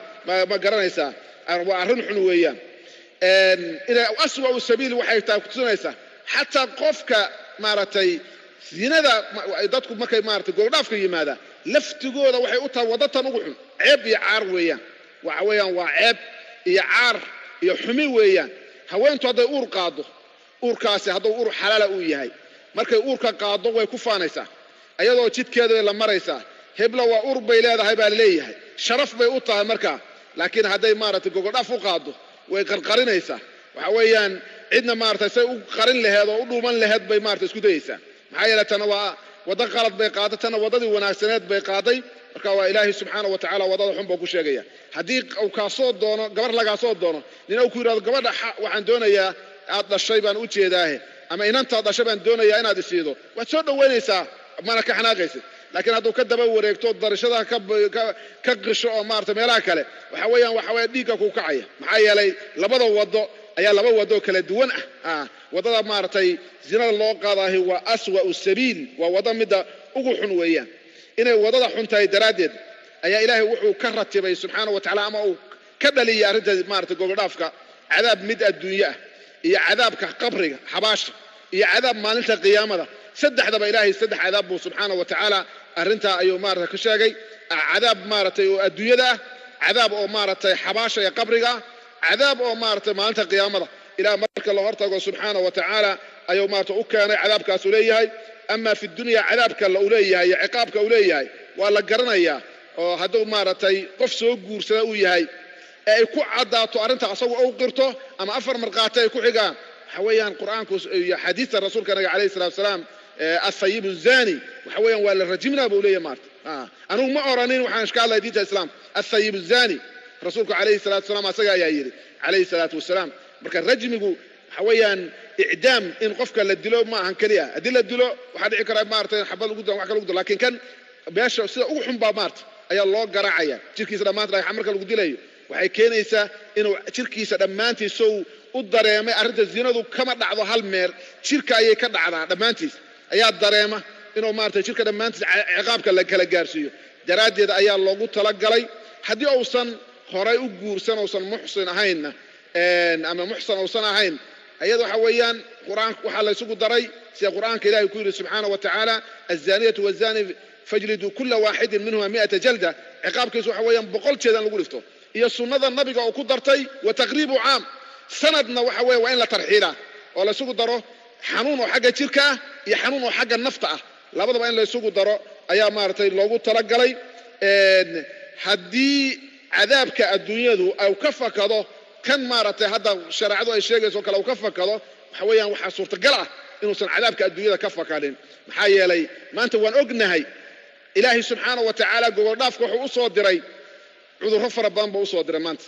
ma garanaysaa, waa arrin xun weeyaan. Inay aswa'u sabiil waxay tahay kutusinaysaa xataa qofka maaragtay zinada, dadku markay maaragtay gogoldhaafka yimaada laftigooda waxay u tahay wadda tan ugu xun, ceeb iyo caar weeyaan. Waxa weeyaan waa ceeb iyo caar iyo xumi weeyaan. Haweentu hadday uur qaado, uurkaasi hadduu uur xalaala uu yahay, markay uurka qaado way ku faanaysaa, ayadoo jidkeeda la maraysaa, hebla waa uur bay leedahay baa leeyahay, sharaf bay u tahay markaa. Laakiin hadday maaragtay gogoldhaaf u qaado way qarqarinaysaa, waxa weeyaan cidna maaragtay say u qarin laheed oo u dhuuman laheed bay maaragtay isku dayaysaa. Maxaa yeele tana waa waddo qalad bay qaaday, tana waddadii wanaagsaneed bay qaaday. Marka waa Ilaahay subxaana wa tacaala waddada xun buu ku sheegaya. Haddii uu kaasoo doono gabar, lagaasoo doono nin uu ku yidhahdo gabadha waxaan doonayaa aad dhashay baan u jeedaahe, ama inantaad dhashay baan doonayaa inaad isiido, waad soo dhowaynaysaa, mana ka xanaaqaysid. Laakiin hadduu ka daba wareegto darashada ka qisho oo maarata meelaha kale, waxa weeyaan waxa weya dhiigga ku kacaya. Maxaa yeelay labada waddo ayaa laba waddo kala duwan ah. Waddada maaragtay zinada loo qaadaahi waa aswa'u sabiil, waa waddo midda ugu xun weeyaan. Inay waddada xun tahay daraaddeed ayaa Ilaahay wuxuu ka ratibay subxaana wa tacala ama uu ka dhaliyay arrinta maaragtay gogoldhaafka cadaab mid adduunye ah iyo cadaabka qabriga xabaasha iyo cadaab maalinta qiyaamada. Saddexdaba Ilaahay saddex cadaab buu subxaana wa tacaala arrintaa ayuu maarata ka sheegay. Cadaab maaragtay oo adduunyada ah, cadaab oo maaragtay xabaasha iyo qabriga ah, cadaab oo maaragtay maalinta qiyaamada Ilaah marka la hortago subxaana wa tacaala ayuu maarata u keenay cadaabkaasuu leeyahay. Ama fi dunya cadaabka la uu leeyahay iyo ciqaabka uu leeyahay waa la garanayaa, oo hadduu maaragtay qof soo guursada uu yahay ee ay ku caddaato arrinta asagu u qirto ama afar markhaati ay ku xigaan, waxa weeyaan Qur-aanku iyo xadiista rasuulka naga calayhi salatu wasalaam, athayibu zani waxa weeyaan waa la rajimnaa buu leeyahay. Maarta anigu ma oranin, waxaan iska hadlaya diinta islaamka. Athayibu zani rasuulku calayhi salatu wasalaam asaga ayaa yidhi calayhi salaatu wasalaam. Marka rajmigu waxa weeyaan icdaam in qofka la dilo ma ahan keliya. Haddii la dilo waxaa dhici kara maarata xabad lagu dilo, wax kale lagu dilo, laakiin kan meesha sida ugu xun baa maarta ayaa loo garaacaya jirkiisa dhammaanta. Dhagaxa marka lagu dilayo waxay keenaysaa inuu jirkiisa dhammaantiisow u dareemay arrinta zinadu kama dhacdo hal meel, jirka ayay ka dhacdaa, dhammaantiis ayaa dareema inuu maarata jirka dhammaantiis ciqaabka la kala gaarsiiyo daraaddeed ayaa loogu talagalay. Haddii uusan horay u guursan, uusan muxsin ahaynna ama muxsan uusan ahayn, ayada waxa weeyaan Qur-aanka waxaa la isugu daray sida Qur-aanka Ilahay ku yidhi subxaana wa tacaala, azaniyatu wazani Fajliduu kula waaxidin minhuma 100 jalda. Ciqaabkiisu waxa weeyaan 100 jeedan lagu dhifto. Iyo sunnada nabiga oo ku dartay wa taqriibu caam, sanadna waxa weeye waa in la tarxiilaa oo la isugu daro xanuun oo xagga jirka ah iyo xanuun oo xagga nafta ah, labadaba in la isugu daro ayaa maaragtay loogu talagalay. Haddii cadaabka adduunyadu au ka fakado kan maaragtay hadda shareecadu ay sheegayso kale uu ka fakado, waxa weeyaan waxaa suurtagal ah inuusan cadaabka adduunyada ka fakanin. Maxaa yeelay maanta waan ognahay Ilaahay subxaana wa tacaala gogoldhaafka wuxuu u soo diray cudurro fara badan buu u soo diray maanta,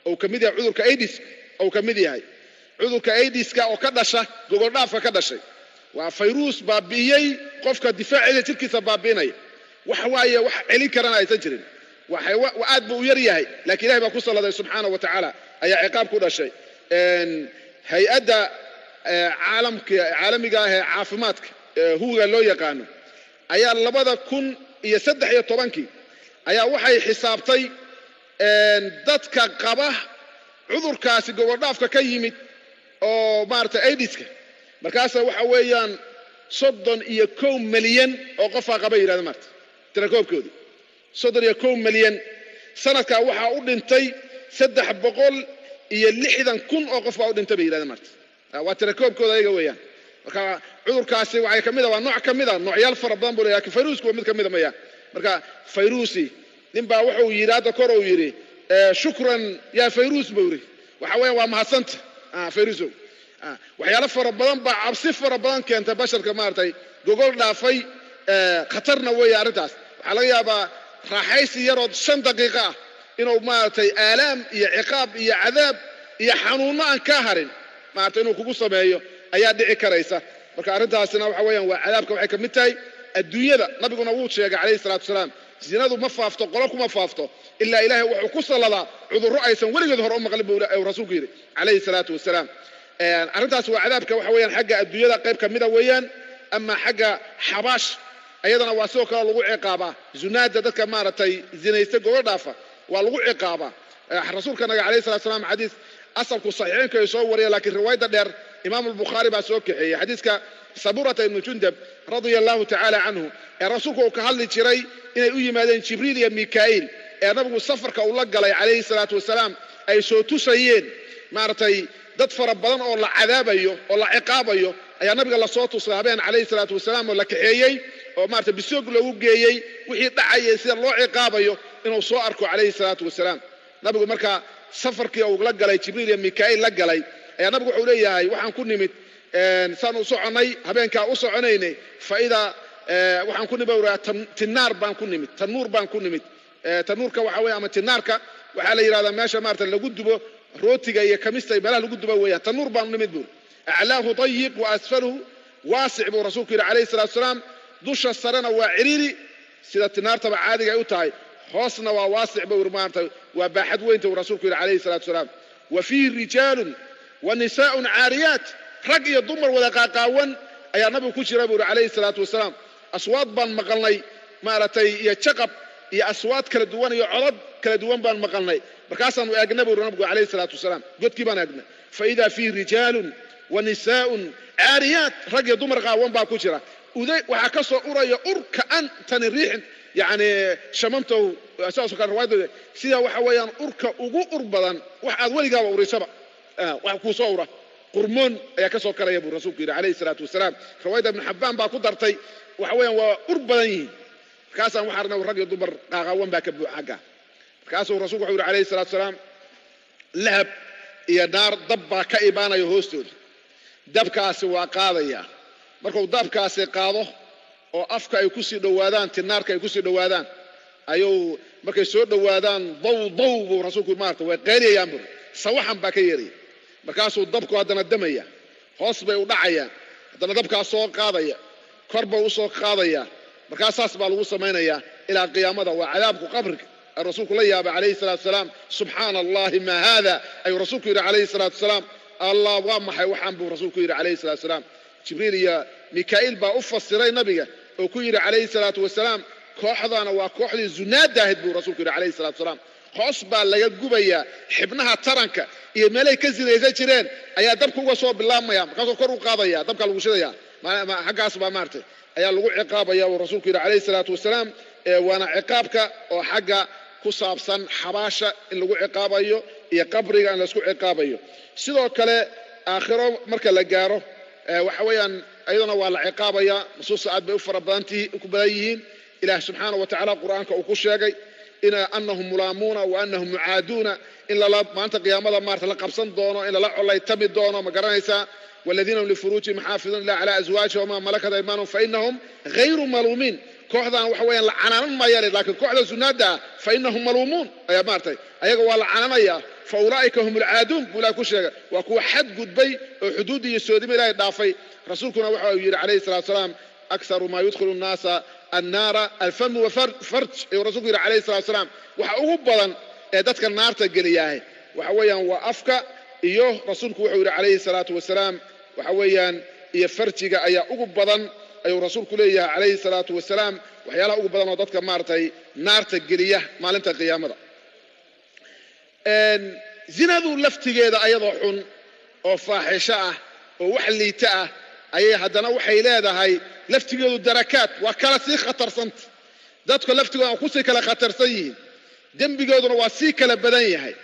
ou ka mid yahay cudurka AIDS, ou ka mid yahay cudurka AIDSka oo ka dhasha gogoldhaafka ka dhashay. Waa fayruus baabi'iyey qofka difaaceeda jirkiisa baabi'inaya, wax waaye wax celin karana aysan jirin. Aad buu u yar yahay, laakiin Ilahay baa ku salladay subxaana wa tacaala ayaa ciqaab ku dhashay. Hay-adda caalamka caalamiga ah ee caafimaadka huwiga loo yaqaano ayaa 2013-kii ayaa waxay xisaabtay dadka qaba cudurkaasi gogoldhaafka ka yimid oo maaragtay AIDSka. Markaasa waxa weeyaan 31 milyan oo qofaa qaba yidhahda maarta tirakoobkoodii 31 milyan. Sanadkaa waxaa u dhintay 360,000 oo qof baa u dhintay bay yidhahda maarta, waa tirakoobkooda ayaga weeyaan. Marka cudurkaasi waxay ka mid a, waa nooc ka mid a noocyaal fara badan buu leeyahay, lakin fayruusku waa mid ka mid a maya. Marka fayruusi nin baa wuxuu yidhi hadda kor uu yidhi shukran yaa fayruus buu yidhi, waxa weeyaan waa mahadsanta fayruusow. Waxyaalo fara badan baa cabsi fara badan keenta basharka maaragtay gogol dhaafay, khatarna weeye arrintaas. Waxaa laga yaabaa raaxaysi yarood 5 daqiiqo ah inuu maaragtay aalaam iyo ciqaab iyo cadaab iyo xanuunno aan kaa harin maaragtay inuu kugu sameeyo ayaa dhici karaysa. Marka arrintaasina waxa weeyaan waa cadaabka waxay ka mid tahay adduunyada. Nabiguna wuu sheegay calayhi salaatu wasalaam zinadu ma faafto, qolo kuma faafto ilaa Ilaahay wuxuu ku salladaa cudurro aysan weligeed hore u maqlin buu rasuulku yidhi calayhi salaatu wasalaam. Arrintaas waa cadaabka waxa weeyaan xagga adduunyada qayb ka mida weeyaan. Ama xagga xabaash ayadana waa sidoo kale lagu ciqaabaa zunaada, dadka maaragtay zinaysta gogol dhaafa waa lagu ciqaabaa. Rasuulka naga calayhi salatu wasalaam xadiis asalku saxiixinka ay soo wariyeen, laakiin riwaayadda dheer Imaam Albukhaari baa soo kaxeeyey, xadiiska Saburata ibnu Jundab radia allahu tacaala canhu ee rasuulku uu ka hadli jiray inay u yimaadeen Jibriil iyo Mikaa'iil ee nabigu safarka uu la galay calayhi salaatu wasalaam ay soo tusayeen maaragtay dad fara badan oo la cadaabayo oo la ciqaabayo ayaa nabiga lasoo tusay habeen calayhi salaatu wasalaam oo la kaxeeyey oo maaragtay bisoog loogu geeyey wixii dhacayay sida loo ciqaabayo inuu soo arko calayhi salaatu wasalaam. Nabigu marka safarkii uu la galay Jibriil iyo Mikaa'iil la galay ayaa nabigu wuxuu leeyahay waxaan ku nimid saan u soconnay habeenkaa u soconaynay faida waxaan ku nimid tinaar baan ku nimid, tanuur baan ku nimid. Tanuurka waxa weeye ama tinaarka waxaa la yidhahdaa meesha maarata lagu dubo rootiga iyo kamista iyo meelaha lagu dubo weeyaan. Tanuur baanu nimid buuri. Aclaahu dayiq wa asfaluhu waasic buu rasuulku yidhi calayhi salatu wasalaam. Dusha sarena waa ciriiri sida tinaartaba caadiga ay u tahay, hoosna waa waasic buu yidhi maarata waa baaxad weynta uu rasuulku yidhi calayhi salatu wasalaam. Wa fiihi rijaalun wa nisaa'un caariyaat, rag iyo dumar wada qaaqaawan ayaa nabigu ku jira buu yidhi calayhi salaatu wasalaam. Aswaad baan maqalnay maaragtay iyo jaqab iyo aswaad kala duwan iyo codad kala duwan baan maqalnay. Markaasaanu eegnay buu nabigu calayhi salaatu wasalaam, godkii baan eegnay fa idaa fiihi rijaalun wa nisaa'un caariyaat, rag iyo dumar qaawan baa ku jira. Waxaa ka soo uraya ur ka'an tani riixin, yacni shamamtow sidaasoo kale riwaayadooda sida waxa weeyaan urka ugu ur badan wax aad weligaaba urisaba wax kuu soo ura qurmoon ayaa ka soo karaya buu rasuulku yidhi calayhi salaatu wasalaam. Riwaayadda Ibnu Xabbaan baa ku dartay waxa weeyaan waa ur badan yihiin. Markaasaan waxaa arnay rag iyo dumar qaaqaawan baa ka buuxa xagga. Markaasuu rasuulku wuxuu yidhi calayhi salaatu wasalaam lahab iyo naar dab baa ka imaanaya hoostooda, dabkaasi waa qaadaya. Markuu dabkaasi qaado oo afka ay ku sii dhowaadaan tinaarka ay ku sii dhowaadaan ayuu markay soo dhowaadaan daw daw buu rasuulku maarata way qeyliyayaan buu sawaxan baa ka yeeraya. Markaasuu dabku haddana damaya, hoos bay u dhacayaan, haddana dabkaa soo qaadaya, kor buu u soo qaadaya. Markaas saas baa lagu samaynayaa ilaa qiyaamada. Waa cadaabku qabriga rasuulku la yaabay calayhi salaatu wasalaam. Subxaana allahi maa haada ayuu rasuulku yidhi calayhi salaatu wasalaam. Allah waa maxay waxaan buu rasuulku yidhi calayhi salaatu wasalaam. Jibriil iyo Mikaa'iil baa u fasiray nabiga oo ku yidhi calayhi salaatu wasalaam kooxdana waa kooxdii zunaadda ahayd buu rasuulku yidhi calayhi salaatu wasalaam. Hoos baa laga gubayaa xibnaha taranka iyo meelay ka zinaysan jireen ayaa dabka uga soo bilaabmaya, markaasuu kor u qaadaya dabka lagu shidaya. Xaggaas baa maartay ayaa lagu ciqaabaya uu rasuulku yidhi calayhi salaatu wasalaam. Waana ciqaabka oo xagga ku saabsan xabaasha in lagu ciqaabayo iyo qabriga in laisku ciqaabayo. Sidoo kale aakhiro marka la gaaro, waxa weeyaan ayaduna waa la ciqaabaya. Nusuusta aad bay u fara badantihi ku badan yihiin. Ilaah subxaana wa tacaala qur-aanka uu ku sheegay in annahum mulaamuuna wa annahum mucaaduuna, in lala maanta qiyaamada maarta la qabsan doono, in lala colaytami doono, ma garanaysaa? والذين هم لفروجهم حافظون إلا على أزواجهم وما ملكت أيمانهم فإنهم غير ملومين. Kooxdan waxa weeyaan la canaanan maayaan, laakiin kooxda zunaada فإنهم ملومون ayaa maartay ayaga waa la cananaya. فأولئك هم العادون buu Ilaah ku sheegay, waa kuwa xad gudbay oo xuduud iyo soodima Ilaahay dhaafay. Rasuulkuna waxa uu yidhi calayhi salaatu wasalaam: أكثر ما يدخل الناس النار الفم وفرج ayuu rasuulku yidhi calayhi salaatu wasalaam. Waxa ugu badan ee dadka naarta geliyaahay waxa weeyaan waa afka iyo, rasuulku wuxuu yidhi calayhi salaatu wasalaam, waxa weeyaan iyo farjiga ayaa ugu badan ayuu rasuulku leeyahay calayhi salaatu wasalaam, waxyaalaha ugu badan oo dadka maaragtay naarta geliya maalinta qiyaamada. Zinadu laftigeeda ayadoo xun oo faaxisho ah oo wax liita ah ayay haddana waxay leedahay laftigeedu darakaad, waa kala sii khatarsanta. Dadka laftigooda waa kusii kala khatarsan yihiin, dembigooduna waa sii kala badan yahay.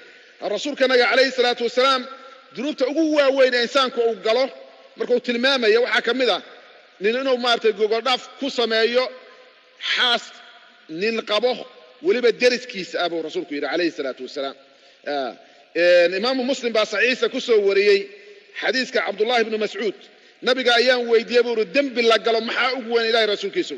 Rasuulkanaga calayhi salaatu wasalaam dunuubta ugu waaweyn ee insaanku uu galo markuu tilmaamaya waxaa ka mid ah nin inuu maaragtay gogoldhaaf ku sameeyo xaas nin qabo, weliba deriskiisa ah, buu rasuulku yidhi calayhi salaatu wasalaam. Imaamu Muslim baa saxiixa ku soo wariyey xadiiska Cabdullahi bnu Mascuud. Nabiga ayaan weydiiyey, buu uri, dembi la galo maxaa ugu weyn, Ilahay rasuulkiisa?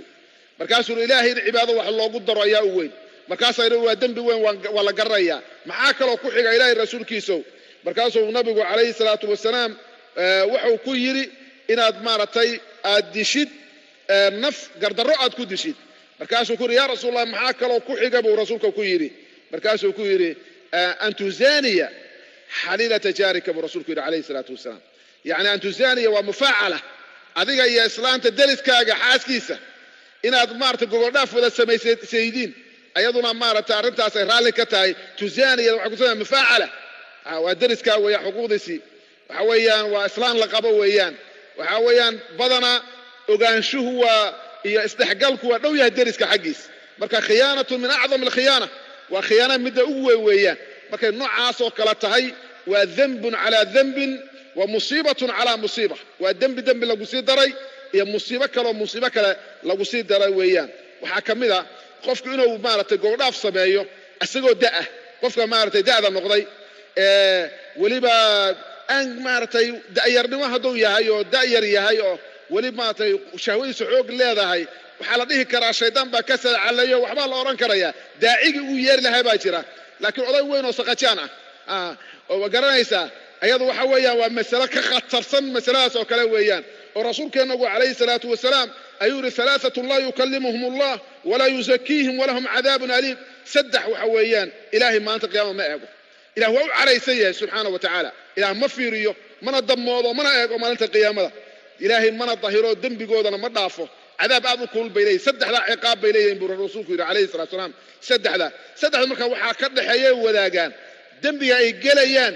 Markaasuu uri, Ilaahay in cibaado wax loogu daro ayaa u weyn. Markaasaa yidhi, waa dembi weyn, waa la garanayaa, maxaa kaloo ku xiga, Ilaahay rasuulkiisow? Markaasuu nabigu calayhi salaatu wasalaam wuxuu ku yidhi inaad maaragtay aad dishid naf gardarro aad ku dishid. Markaasuu ku yidhi, yaa rasuulallah, maxaa kaloo ku xiga, buu rasuulka ku yidhi. Markaasuu ku yidhi, أن تزاني حليلة جارك, buu rasuulku yidhi calayhi salaatu wasalaam. Yacni أن تزاني waa mufaacala, adiga iyo islaanta deriskaaga xaaskiisa inaad maaragtay gogoldhaaf wada samaysaydiin, ayaduna maaragtay arrintaas ay raalli ka tahay. تزاني waxay ku samaya mufaacala, waa deriskaa weeyaan, xuquuqdiisii waxa weeyaan waa islaan la qabo weeyaan. Waxa weeyaan badanaa ogaanshuhu waa iyo isdhexgalku waa dhow yahay deriska xaggiis. Marka خيانة من أعظم الخيانة, waa khiyaana midda ugu weyn weeyaan. Markay noocaas oo kale tahay waa ذنب على ذنب ومصيبة على مصيبة, waa dembi dembi lagu sii daray iyo musiibo kaleoo musiibo kale lagu sii daray weeyaan. Waxaa ka mid a qofku inuu maaragtay gogoldhaaf sameeyo isagoo da'ah, qofka maaragtay da'da noqday, weliba aan maaragtay da'yarnimo hadduu yahay oo da'yar yahay oo weli maaragtay shahwadiisu xoog leedahay, waxaa la dhihi karaa shaydaan baa ka sadcalayo, waxbaa la odhan karayaa, daacigii ugu yeeri lahaa baa jira. Laakiin oday weyn oo saqajaan ah oo ma garanaysaa, ayadu waxa weeyaan waa masalo ka khatarsan masaladaas oo kale weeyaan, oo rasuulkeennagu calayhi salaatu wasalaam ayuu yidhi: ثلاثة لا يكلمهم الله ولا يزكيهم ولهم عذاب أليم. Saddex waxa weeyaan Ilaahay maanta qiyaama ma eego, Ilah waa u caraysan yahay subxaana wa tacaala, Ilaah ma fiiriyo, mana damoodo, mana eego maalinta qiyaamada, Ilaahay mana dahiro, dembigoodana ma dhaafo, cadaab aad u kulul bay leeyihin. Saddexdaa ciqaab bay leeyihin, buu rasuulku yidhi calayhi salatu wasalaam. Saddexda marka waxaa ka dhexeeya wadaagaan dembiga ay gelayaan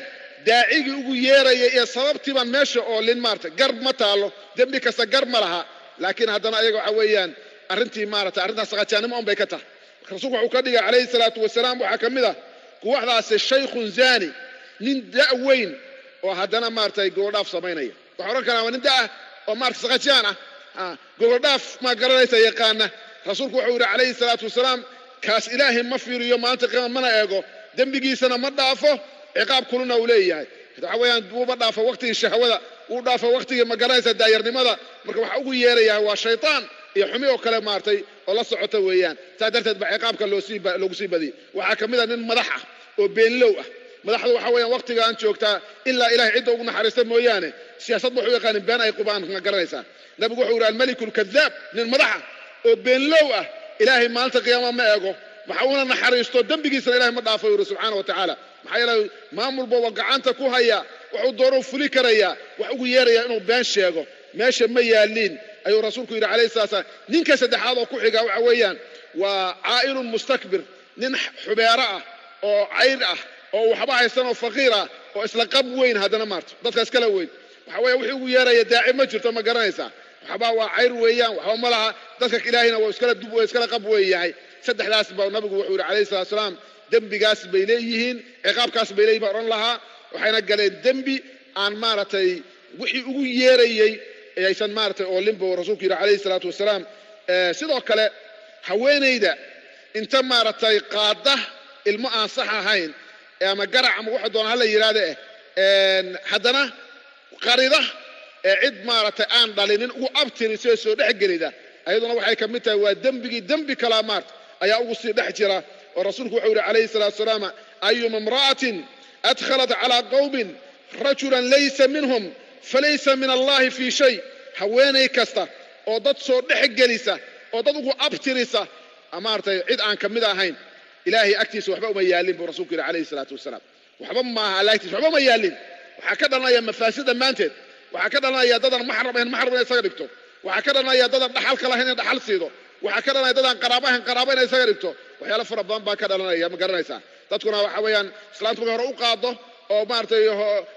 daacigii ugu yeeraya iyo sababtii baan meesha oolin. Maarata gar ma taalo, dembi kasta gar ma laha, laakiin haddana ayaga waxa weeyaan arrintii maarata arrintaas saqajaannimo un bay ka tahay. Rasuulku wuxuu ka dhigay calayhi salaatu wasalaam waxaa ka mid ah kuwaxdaasi شيخ زاني, nin da' weyn oo haddana maaratay gogoldhaaf samaynaya. Waxaa odhan karaa waa nin da'ah oo maarata saqajaan ah, gogoldhaaf maa garanaysa yaqaana. Rasuulku wuxuu yidhi calayhi salaatu wasalaam, kaas Ilaahay ma fiiriyo maalinta qiyaama, mana eego, dembigiisana ma dhaafo, ciqaab kuluna uu leeyahay. Waxa weeyaan wuuba dhaafa waqtigii shahwada, wuu dhaafa waqtigii ma garanaysa daayarnimada. Marka waxa ugu yeerayaa waa shaytaan iyo xumi oo kale maartay oo la socota weeyaan. Saa darteed ba ciqaabka loosii loogu sii badiyey. Waxaa ka mid ah nin madax ah oo beenlow ah. Madaxdu waxa weeyaan waqtigaan joogtaa ilaa Ilahay cidda ugu naxariista mooyaane siyaasad wuxuu yaqaanin been ay qubaan, ma garanaysaa? Nabigu wuxuu yidhi: الملك الكذاب, nin madaxa oo beenlow ah Ilaahay maalinta qiyaama ma eego, waxa uuna naxariisto, dembigiisana Ilahay ma dhaafo, yidhi subxaana wa tacaala. Maxaa yeelay maamulba waa gacanta ku haya, wuxuu doonuu fuli karayaa, wax ugu yeerayaa inuu been sheego meesha ma yaaliin, ayuu rasuulku yidhi calayhi salatu salaam. Ninka saddexaad oo ku xiga waxa weeyaan waa عائل مستكبر, nin xubeero ah oo cayr ah oo waxba haysan oo faqiir ah oo isla qab weyn, haddana maarto dadka iskala weyn. Waxa weeye wixii ugu yeeraya daaci ma jirto, ma garanaysaa? Waxba waa cayr weeyaan, waxba ma laha, dadka ilaahayna waa iskala dub, waa iskala qab weeyahay. Saddexdaas baa nabigu wuxuu yidhi calayhi salatu wasalaam dembigaas bay leeyihiin, ciqaabkaas bay leeyihin baa odhan lahaa. Waxayna galeen dembi aan maaragtay wixii ugu yeerayey aysan maaragtay oolin buu rasuulku yidhi calayhi salaatu wasalaam. Sidoo kale haweenayda inta maaragtay qaada ilmo aan sax ahayn ama garac ama waxa doona hala yidhaahde, haddana qarida ee cid maaragtay aan dhalinin ugu abtirisoo soo dhex gelida, ayaduna waxay ka mid tahay waa dembigii dembi kalaa maarta ayaa ugu sii dhex jira. Oo rasuulku wuxuu yidhi calayhi salaatu wasalaam ayuma imra'atin adkhalat calaa qowmin rajulan laysa minhum falaysa min allahi fii shay. Haweenay kasta oo dad soo dhex gelisa oo dad ugu abtirisa maaragtay cid aan ka mid ahayn, ilaahay agtiisa waxba uma yaalin buu rasuulku yidhi calayhi salaatu wasalaam. Waxba maaha alla agtiisa, waxba uma yaalin. Waxaa ka dhalanaya mafaasid dhammaanteed. Waxaa ka dhalanaya dadaan maxram ahayn maxram inay isaga dhigto. Waxaa ka dhalanaya dadaan dhaxalka lahayn inay dhaxal siido. Waxaa ka dhalanaya dadaan qaraabo ahayn qaraabo inay isaga dhigto. Waxyaalo fara badan baa ka dhalanaya, ma garanaysaa. Dadkuna waxa weeyaan islaantu markay hore u qaado oo maaragtay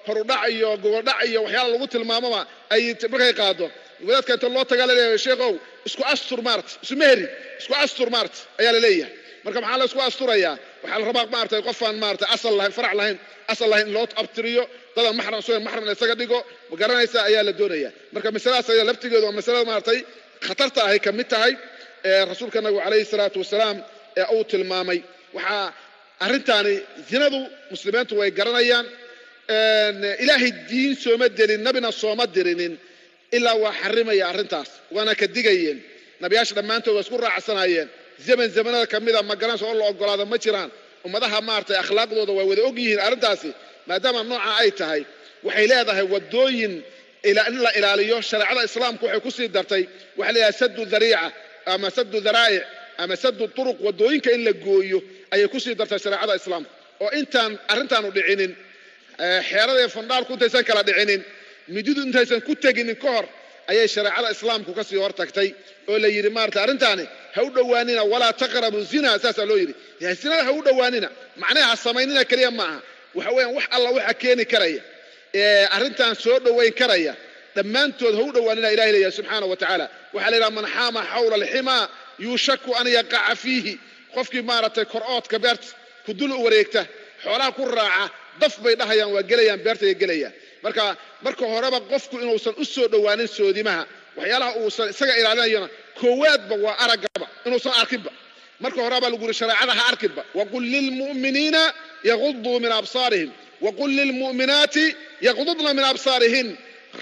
horudhac iyo gogoldhac iyo waxyaala lagu tilmaamaba ay markay qaado, wadaadka inta loo tagaa laleeyahay sheekhow isku astur maarata, isu meheri, isku astur maarata ayaa la leeyahay. Marka maxaa la isku asturayaa? Waxaa la rabaa maaragtay qofaan maaragtay asal lahayn, farac lahayn, asal lahayn in loo abtiriyo, dadaan maxram soo maxram in isaga dhigo, ma garanaysaa, ayaa la doonaya. Marka masaladaas ayaa laftigeedu waa masalada maaragtay khatarta ahay ka mid tahay ee rasuulka nabigu calayhi salaatu wasalaam ee uu tilmaamay. Waxaa arrintaani zinadu muslimiintu way garanayaan. Ilaahay diin sooma delin, nabina sooma dirinin ilaa waa xarimaya arrintaas, waana ka digayeen. Nabiyaasha dhammaantood waa isku raacsanayeen. Zaman zamanada ka mida ma garanaysa oo la ogolaada ma jiraan. Ummadaha maaragtay akhlaaqdooda waa wada og yihiin arrintaasi, maadaama nooca ay tahay waxay leedahay waddooyin in la ilaaliyo. Shareecada islaamku waxay ku sii dartay waxa la yidhaha saddu dhariica ama saddu dharaa'ic ama saddu turuq, waddooyinka in la gooyo ayay ku sii dartay shareecada islaamku. Oo intaan arrintaanu dhicinin, xeerada iyo fandhaalku intaysan kala dhicinin, mididu intaysan ku teginin ka hor ayay shareecada islaamku ka sii hor tagtay oo la yidhi maarata arrintaani ha u dhowaanina, walaa taqrabu zina, saasaa loo yidhi. Zinada ha u dhowaanina, macnaha ha samaynina keliya ma aha. Waxa weeyaan wax alla waxa keeni karaya ee arrintan soo dhowayn karaya dhammaantood ha u dhowaanina ilahay leeyahay subxaana wa tacaala. Waxaa la yidhaha man xaama xawla alximaa yuushaku an yaqaca fiihi. Qofkii maaragtay kor-oodka beerta ku dul wareegta, xoolaha ku raaca, daf bay dhahayaan, waa gelayaan, beertay gelayaan. Marka marka horeba qofku inuusan u soo dhowaanin soodimaha, waxyaalaha uusan isaga ilaalinayona koowaadba waa araggaba inuusan arkinba. Marka horeba lagu yidhi shareecada ha arkinba, waqul lilmu'miniina yaguduu min absaarihim waqul lilmu'minaati yaqdudna min absaarihin.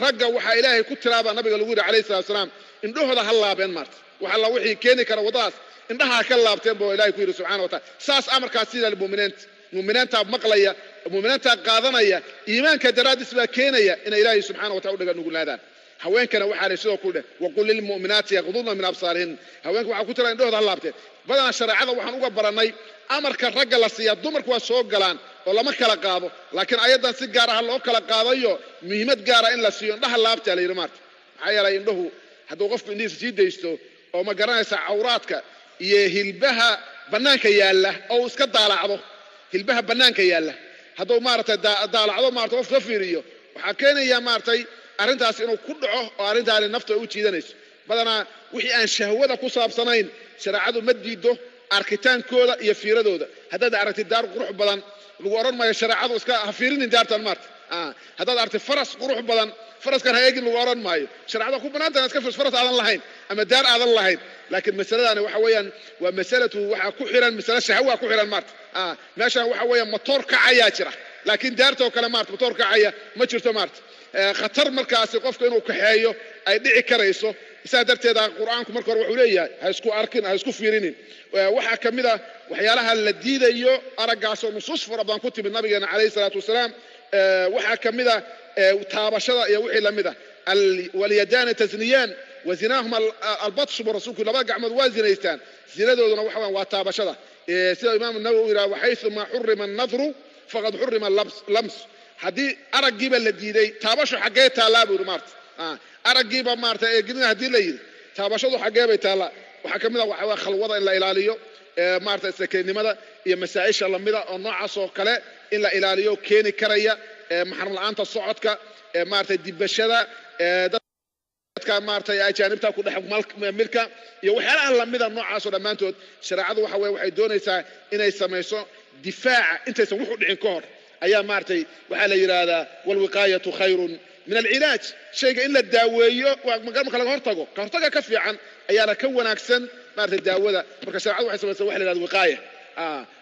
Ragga waxaa ilaahay ku tiraabaa nabiga lagu yidhi calayhi salatu wasalaam indhahooda ha laabeen maarta, wax alla wixii keeni kara waddadaas indhaha ha ka laabteen buu ilaahay ku yidhi subxana wa taala. Saas amarkaas sida mu'miniinta, mu'miniintaa maqlaya, mu'miniintaa qaadanaya, iimaanka daraaddiis baa keenaya inay ilaahay subxana wa taala u dhaga nuglaadaan. Haweenkana waxaa la sidoo ku dheh waqul lilmu'minaati yaqdudna min absaarihin. Haweenka waxaa ku tira indhahooda ha laabteen. Badanaa shareecada waxaan uga barannay amarka ragga la siiyaa dumarku waa soo galaan oo lama kala qaado, laakiin ayaddan si gaar ah loo kala qaadayo, muhiimad gaara in la siiyo indhaha laabtaa la yidhi maarta. Maxaa yeelay indhahu hadduu qofku indhihiisa sii daysto oo ma garanaysa cawraadka iyo hilbaha bannaanka yaalla oo uu iska daalacdo, hilbaha bannaanka yaalla hadduu maaragtay daalacdo maarata qofku ka fiiriyo, waxaa keenaya maaragtay arrintaas inuu ku dhaco oo arrintaani nafta ay u jiidanayso. Badanaa wixii aan shahwada ku saabsanayn shareecadu ma diido arkitaankooda iyo fiiradooda. Haddaad aragtid daar qurux badan lagu odhan maayo shareecadu iska ha fiirinin daartan maarta. Haddaad aragtid faras qurux badan, faraskan ha eegin lagu odhan maayo. Shareecada ku bannaanta inaad iska fiiriso faras aadan lahayn ama daar aadan lahayn. Laakiin masaladaani waxa weeyaan waa masalatu waxaa ku xiran masale shahwa ku xiran maarta. Meeshan waxa weeyaan matoor kacayaa jira, laakiin daartoo kale maarta matoor kacaya ma jirto maarta. Khatar markaasi qofka inuu kaxeeyo ay dhici karayso. Saa darteeda qur-aanku marka hore wuxuu leeyahay ha isku arkin, ha isku fiirinin. Waxaa ka mid ah waxyaalaha la diidayo araggaasoo nusuus fara badan ku timid nabigeena calayhi salaatu wasalaam. Waxaa ka mid ah taabashada iyo wixii lamid ah, walyadaani tasniyaan wa zinaahuma albatshu buu rasuulku, labada gacmood waa zinaystaan, zinadooduna waxa weeyaan waa taabashada. Sida imaamu nawowi uu yidhaha waxayثuma xurima annadru faqad xurima lams. Haddii araggiiba la diiday, taabasho xaggee taallaa buu yidhi maarta. Araggiiba maarata eegidina haddii la yidhi, taabashadu xaggee bay taallaa? Waxaa ka mid ah waxa weeye khalwada in la ilaaliyo, maarata sakeennimada iyo masaa-isha lamida oo noocaas oo kale in la ilaaliyo keeni karaya, maxram la'aanta socodka, maarata dibashada, dadka Dadka maaragtay ajaanibta ku dhex milka iyo waxyaalaha lamida noocaasoo dhammaantood, shareecadu waxa weye waxay doonaysaa inay samayso difaaca intaysan wuxu dhicin ka hor. Ayaa maaragtay waxaa la yidhaahdaa walwiqaayatu khayrun min alcilaaj. Shayga in la daaweeyo marka laga hortago, ka hortaga ka fiican ayaana ka wanaagsan maaragtay daawada. Marka shareecadu waxay samaysaa waxa la yidhahda wiqaaya,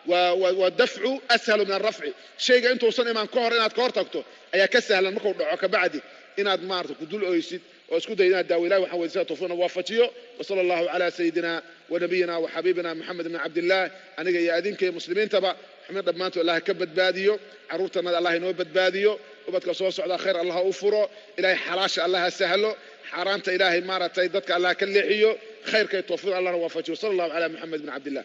waa dafcu ashalu min alrafci. Shayga intuusan imaan ka hor inaad ka hortagto ayaa ka sahlan markuu dhaco kabacdi inaad maarata ku dul oysid oo isku day inaad daawo. Ilahi waxaan weydiisana tawfiiqna waafajiyo. Wasala allahu calaa sayidina wa nabiyina wa xabiibina Maxamed bni Cabdillah. Aniga iyo adinka iyo muslimiintaba xubin dhammaantood Allah ka badbaadiyo, carruurtannada Allah inoo badbaadiyo, ubadka soo socda khayr Allah u furo, Ilahay xalaasha Allah ha sahlo, xaaraanta Ilaahay maaragtay dadka Allah ka leexiyo, khayrka iyo tawfiiq Allahna waafajiyo. Sala allahu calaa Maxamed bni Cabdillah.